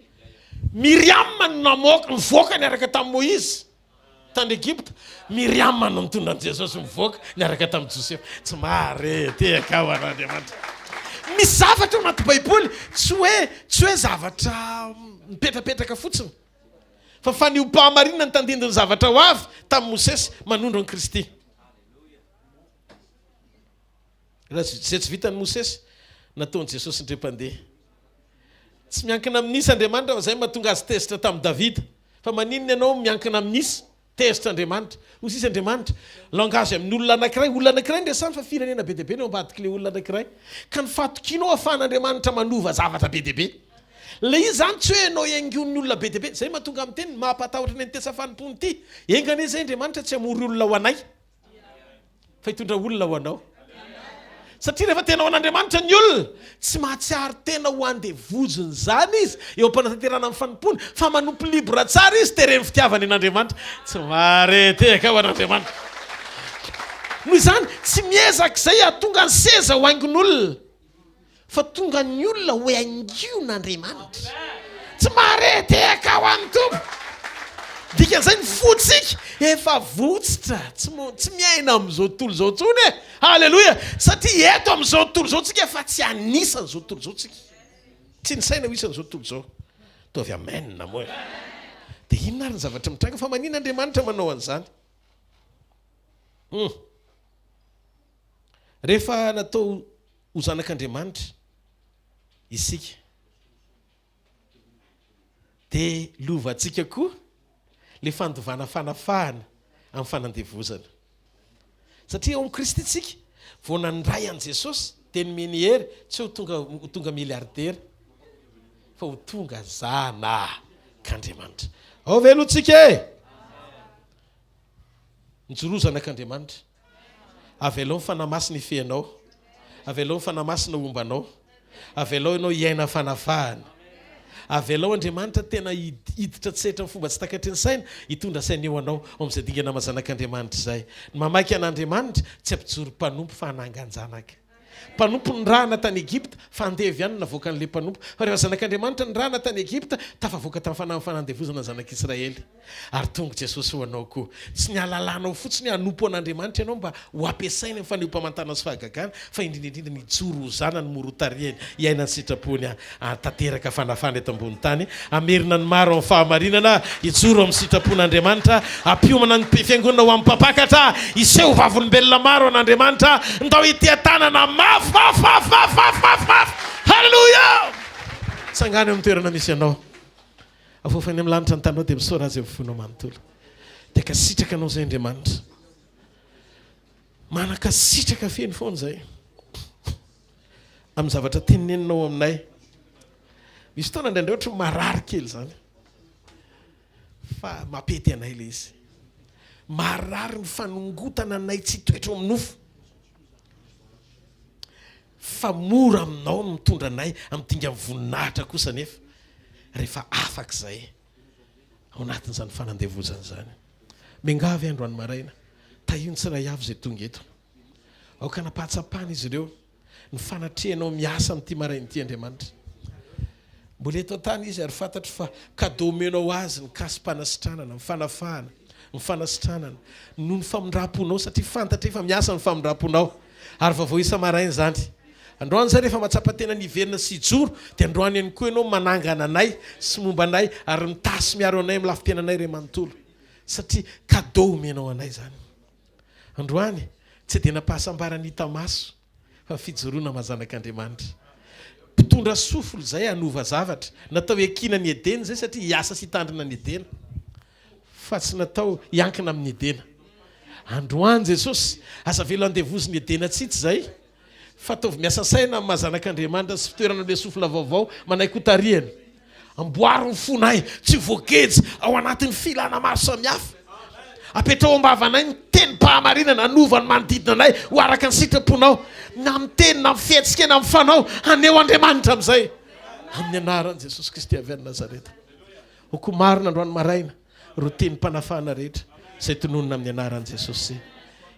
Miriam no namoaka, nivoaka niaraka tamin'i Moizy tany Egypta. Miriam no nitondra an'i Jesosy mivoaka niaraka tamin'i Josefa. Tsy mahare tehaka ho an'Andriamanitra. Misy zavatra ao anaty Baiboly tsy hoe tsy hoe zavatra mipetrapetraka fotsiny. Fa fanehoam-pahamarinana ny tandindon'ny zavatra ho avy tamin'i Mosesy manondro an'i Kristy. Raha izay tsy vitan'i Mosesy, nataon'i Jesosy indray mpandeha. Tsy miankina amin'ny isa Andriamanitra fa izay no mahatonga azy tezitra tamin'i Davida. Fa maninona ianao miankina amin'ny isa? Tezitra Andriamanitra. Hoy sisa Andriamanitra, langage amin'ny olona anankiray, olona anankiray no resahany fa firenena be dia be no eo ambadik'ilay olona anankiray. Ka ny fahatokianao ahafahan'Andriamanitra manova zavatra be dia be. Ilay izy izany tsy hoe ianao hiaingoan'ny olona be dia be. Izay no mahatonga miteny ny mahampatahotra ny an'ity asa fanompoana ity. Enga anie izay Andriamanitra tsy hamory olona ho anay. Fa hitondra olona ho anao. Satria rehefa tena ho an'Andriamanitra ny olona, tsy mahatsiaro tena ho andevozin'izany izy eo am-panatanterahana ny fanompoany, fa manompo libre tsara izy, teren'ny fitiavany an'Andriamanitra. Tsy mahare tehaka ho an'Andriamanitra. Noho izany, tsy miezaka izay hahatonga ny seza ho haingon'olona. Fa tonga ny olona ho haingon'Andriamanitra. Tsy mahareha-tehaka ho an'ny Tompo. Dikan'izay ny fontsika efa votsitra, tsy tsy miaina amin'izao tontolo izao intsony e! Haleloia! Satria eto amin'izao tontolo izao tsika fa tsy anisan'izao tontolo izao tsika. Tsy nisaina ho isan'izao tontolo izao. Ataovy amen moa e! Dia inona ary ny zavatra mitranga? Fa maninona Andriamanitra manao an'izany? Hum. Rehefa natao ho zanak'Andriamanitra isika, dia lovantsika koa ilay fandovana fanafahana amin'ny fanandevozana. Satria ao amin'i Kristy isika vao nandray an'i Jesosy dia nomeny hery tsy ho tonga ho tonga miliaridera fa ho tonga zanak'Andriamanitra. Ao ve aloha tsika e? Mijoroa zanak'Andriamanitra. Avelao ny Fanahy Masina hifehy anao. Avelao ny Fanahy Masina homba anao. Avelao ianao hiaina fanafahana. Avelao Andriamanitra tena hiditra an-tsehatra amin'ny fomba tsy takatry ny saina, hitondra saina eo anao ao amin'izay dingana maha zanak'Andriamanitra izay. Ny mamaika an'Andriamanitra tsy hampijoro mpanompo fa hanangan-janaka. Mpanompo nirahana tany Egypta, fa andevo ihany no navoakan'ilay mpanompo. Fa rehefa zanak'Andriamanitra nirahana tany Egypta, tafavoaka tamin'ny fanahin'ny fanandevozana ny zanak'Israely. Ary tonga Jesosy ho anao koa. Tsy ny halalanao fotsiny hoe hanompo an'Andriamanitra ianao mba ho ampiasainy amin'ny fanehoam-pamantarana sy fahagagana, fa indrindra indrindra ny hijoro ho zanany mora hotarihiny, hiaina ny sitrapony hahatanteraka fanafahana eto ambony tany, hamerina ny maro amin'ny fahamarinana, hijoro amin'ny sitrapon'Andriamanitra, hampiomana ny fiangonana ho amin'ny mpampakatra, hiseho ho vavolombelona maro an'Andriamanitra, ndao hitia-tanana mafy, mafy, mafy, mafy, mafy, mafy, mafy! Haleloia! Tsangano eo amin'ny toerana misy anao. Avofa any amin'ny lanitra ny taninao dia misaora Azy amin'ny fonao manontolo. Dia ankasitraka anao izay Andriamanitra. Manan-kasitraka feno foana izay. Amin'ny zavatra teneninao aminay. Misy fotoana indraindray ohatry ny marary kely izany. Fa mampety anay ilay izy. Marary ny fanongotana anay tsy hitoetra ao amin'ny nofo. Fa mora aminao ny mitondra anay amin'ny dingan'ny voninahitra kosa anefa rehefa afaka izay ao anatin'izany fanandevozana izany. Miangavy andro any maraina, tahio ny tsiray avy izay tonga eto. Aoka hanam-pahatsapana izy ireo ny fanatrehanao miasa amin'ity maraina ity Andriamanitra. Mbola eto an-tany izy ary fantatro fa cadeau omenao azy ny kasim-panasitranana, ny fanafahana, ny fanasitranana noho ny famindram-ponao satria fantatray fa miasa ny famindram-ponao ary vaovao isa-maraina izany. Androany izay rehefa mahatsapa tena ny hiverina sy hijoro dia androany ihany koa ianao manangana anay sy momba anay ary mitahy sy miaro anay amin'ny lafim-piainanay iray manontolo satria cadeau omenao anay izany. Androany tsy dia nampahasambarana hita maso fa fijoroana maha zanak'Andriamanitra. Mpitondra sofle izay hanova zavatra. Natao hiakiana ny Edena izay satria hiasa sy hitandrina ny Edena. Fa tsy natao hiankina amin'ny Edena. Androany Jesosy, aza avela handevozin'ny Edena tsitsy izay. Fa ataovy miasa saina amin'ny maha zanak'Andriamanitra sy fitoerana amin'ilay sofina vaovao manaiky hotarihana. Amboaro ny fonay tsy ho voageja ao anatin'ny filana maro samihafa. Apetraho am-bavanay ny tenim-pahamarinana hanova ny manodidina anay ho araka ny sitraponao, na amin'ny teny, na amin'ny fihetsika, na amin'ny fanao. Haneho Andriamanitra amin'izay. Amin'ny anaran'i Jesosy Kristy avy any Nazareta. Ho koa marina androany maraina ireo tenim-panafahana rehetra izay tononina amin'ny anaran'i Jesosy.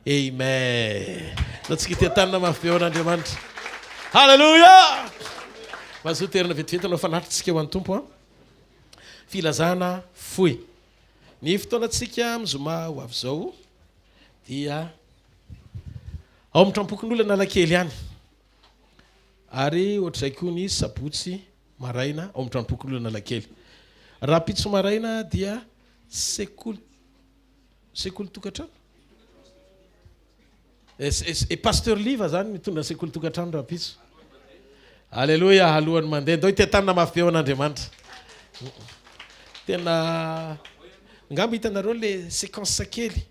Amen. Ndao tsika hitia-tanana mafy be ho an'Andriamanitra. Haleloia! Mazoto toerana vetivety hanao fanatitsika ho an'ny Tompo an. Filazana fohy. Ny fotoanantsika amin'ny zoma ho avy izao dia ao amin'ny trampokon'olona Analakely any. Ary ohatr'izay koa ny sabotsy maraina ao amin'ny tranompokonolona Analakely. Rahampitso maraina dia sekoly sekoly tokantrano? E Pasteur Liva zany mitondra ny sekoly tokantrano rahampitso. Aleloia, alohan'ny mandeha. Ndao hitetanina mafy be ho an'Andriamanitra. Tena ngamba hitanareo le séquence kely.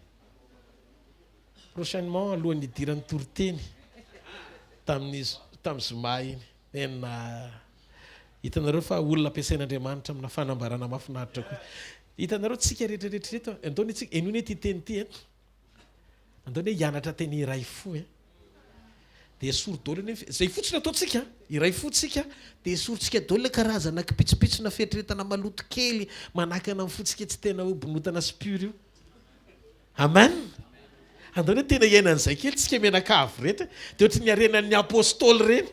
Prochainement alohan'ny hidiran'ny toriteny tamin'ny tamin'ny zoma iny. Tena hitanareo fa olona ampiasain'Andriamanitra amina fanambarana mahafinaritra koa. Hitanareo tsika rehetra rehetra reto, andao anie tsika, henoy anie ity teny ity e. Andao anie hianatra teny iray fo e. Dia esory daholo anie, izay fotsiny ataontsika, iray fo tsika, dia esorintsika daholo ilay karazana kipitsopitsona fieritreretana maloto kely manakana ny fontsika tsy tena ho bonotana sy pur io. Amen! Andao anie tena hiaina an'izay kely tsika mianakavy ireto e! Dia ohatry ny harenan'ny apostoly ireny.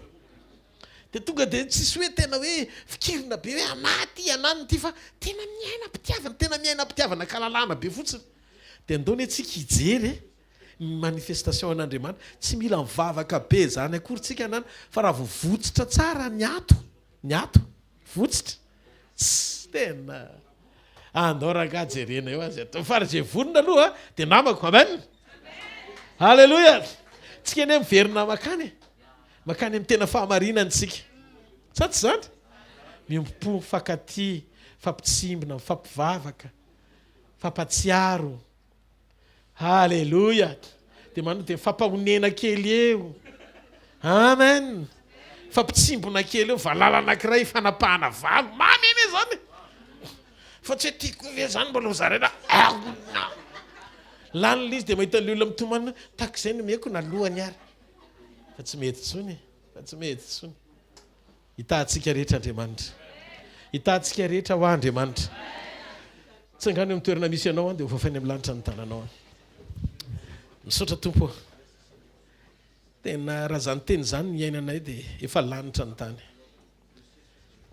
Dia tonga dia tsisy hoe tena hoe fikirina be hoe anah ity, anah ity fa tena miaina am-pitiavana, tena miaina am-pitiavana an-kalalahana be fotsiny. Dia andao anie tsika hijery e, ny manifestation an'Andriamanitra. Tsy mila mivavaka be izany akory tsika nana fa raha vao votsitra tsara ny ato, ny ato, votsitra, Tss tena andao rangaha jerena eo azy atao fa raha izay vonona aloha dia namako amen Alléluia tsika anie miverina makany e makany amin'ny tena fahamarinana tsika sa tsy izany miombom-po mifankatia mifampitsimbina mifampivavaka mifampatsiaro Haleloia! Dia manao dia mifampahonena kely eo. Amen! Mifampitsimbona kely eo, valala anankiray ifanapahana valo. Mamy anie izany e! Fa tsy hoe tiako ve izany mbola ho zaraina. Lany ilay izy dia mahita ilay olona mitomany, tahaka izay no omeko na lohany ary. Fa tsy mety intsony e! Fa tsy mety intsony. Hitahantsika rehetra Andriamanitra. Hitahantsika rehetra hoa Andriamanitra. Tsangano eo amin'ny toerana misy anao an, dia hofafainy amin'ny lanitra ny tananao an. Misaotra Tompo ô. Tena raha izany teny izany no iainanay dia efa lanitra ny tany.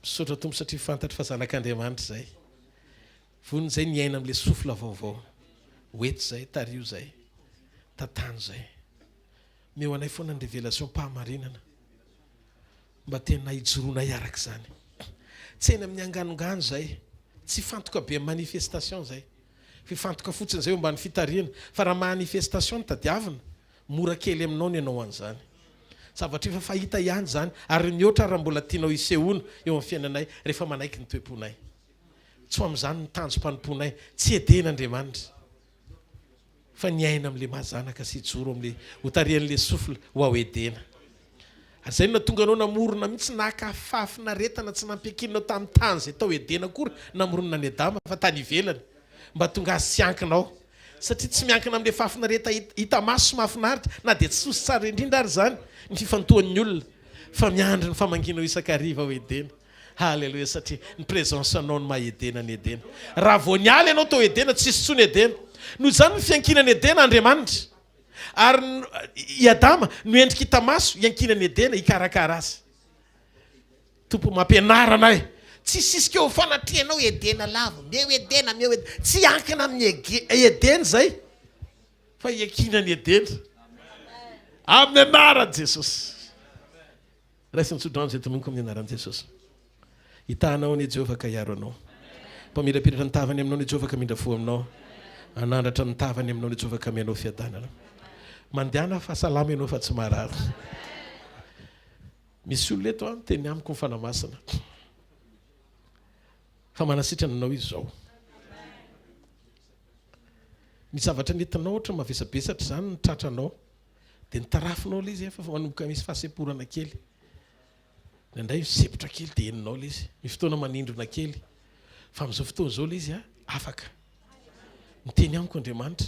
Misaotra Tompo satria fantatro fa zanak'Andriamanitra izay. Vonona izay ny hiaina amin'ilay souffle vaovao. Ho eto izay, tariho izay, tantano izay. Omeo anay foana ny révélation-pahamarinana. Mba tena hijoroanay araka izany. Tsy eny amin'ny anganongano izay, tsy hifantoka be amin'ny manifestation izay. Fifantoka fotsiny izay eo ambany fitarihana. Fa raha manifestation no tadiavina, mora kely aminao ny hanao an'izany. Zavatra efa fahita ihany izany, ary mihoatra raha mbola tianao hisehoana eo amin'ny fiainanay rehefa manaiky ny toe-ponay. Tsy ho amin'izany ny tanjom-panompoanay. Tsy edena Andriamanitra. Fa ny aina amin'ilay maha zanaka sy hijoro amin'ilay ho tarihan'ilay souffle ho ao Edena. Ary izay no nahatonga anao namorona mihitsy naka fahafinaretana tsy nampiankininao tamin'ny tany izay tao Edena akory namoronana an'i Adama fa tany ivelany mba hahatonga azy tsy hiankina ao. Satria tsy miankina amin'ilay fahafinareta hita maso sy mahafinaritra na dia tsy soa sy tsara indrindra ary izany ny fifantohan'ny olona fa miandry ny famangianao isan-kariva ao Edena. Haleloia satria ny présence anao no maha Edena ny Edena. Raha vao niala ianao tao Edena tsisy intsony Edena. Noho izany ny fiankinan'i Edena Andriamanitra. Ary i Adama no endrika hita maso iankinan'i Edena hikarakara azy. Tompo mampianara anay. Tsy hisisika eo fanatrehanao Edena lava. Meo Edena, meo Edena. Tsy hiankina amin'ny Edena izay fa hiankinan'i Edena. Amin'ny anaran'i Jesosy. Raiso ny tsodrano izay tononiko amin'ny anaran'i Jesosy. Hitaha anao anie Jehovah ka hiaro anao. Mpamirapiratra ny tavany aminao anie Jehovah ka hamindra fo aminao. Hanandratra ny tavany aminao anie Jehovah ka hameanao fiadanana. Mandehana fa salama ianao fa tsy marary. Misy olona eto an, miteny amiko ny Fanahy Masina fa manasitrana anao izy izao. Ny zavatra nentinao ohatra mavesabesatra izany ny tratranao. Dia nitarafinao ilay izy fa manomboka misy fahasemporana kely. Indraindray misempotra kely dia henonao ilay izy. Misy fotoana manindrona kely. Fa amin'izao fotoana izao ilay izy afaka. Miteny amiko Andriamanitra.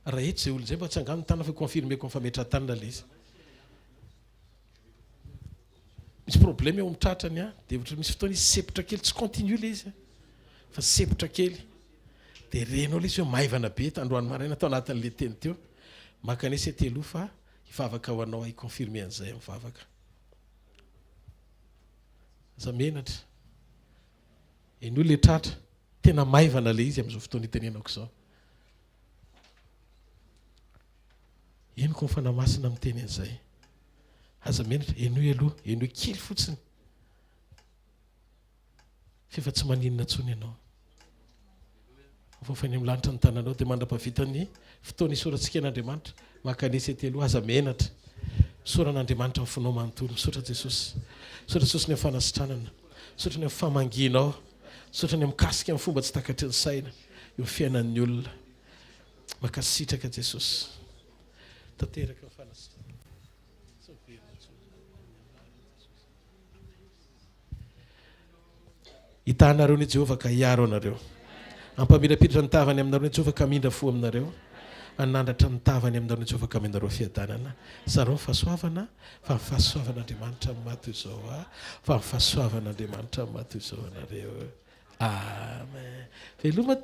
Raha eto izay olona izay mba atsangano ny tanana fa confirmer-ko amin'ny fametrahan-tanana ilay izy. Misy problème eo amin'ny tratrany an, dia ohatra misy fotoana izy sempotra kely, tsy continu ilay izy fa sempotra kely. Dia renao ilay izy hoe maivana be androany maraina tao anatin'ilay teny teo. Mankanesa ety aloha fa hivavaka ho anao aho hi-confirmer an'izay amin'ny vavaka. Aza menatra. Henoy ilay tratra. Tena maivana ilay izy amin'izao fotoana itenenako izao. Henoko ny Fanahy Masina miteny an'izay. Aza menatra, henoy aloha, henoy kely fotsiny. F'efa tsy maninona intsony ianao. Voafainy amin'ny lanitra ny tananao dia mandra-pahavita ny fotoana isaorantsika an'Andriamanitra. Mankanesa ety aloha, aza menatra. Misaora an'Andriamanitra amin'ny fonao manontolo. Misaotra Jesosy. Misaotra Jesosy ny amin'ny fanasitranana. Misaotra ny amin'ny famangianao. Misaotra ny amin'ny mikasika amin'ny fomba tsy takatry ny saina eo amin'ny fiainan'ny olona. Mankasitraka Jesosy. Tanteraka ny fanasitranana. Tsy miverina intsony. Hitaha anareo ny Jehovah ka hiaro anareo. Hampamirapiratra ny tavany aminareo ny Jehovah ka hamindra fo aminareo. Hanandratra ny tavany aminareo ny Jehovah ka hameno anareo fiadanana. Zarao ny fahasoavana, fa ny fahasoavan'Andriamanitra no maha toy izao ahy, fa ny fahasoavan'Andriamanitra no maha toy izao anareo. Amen. Veloma.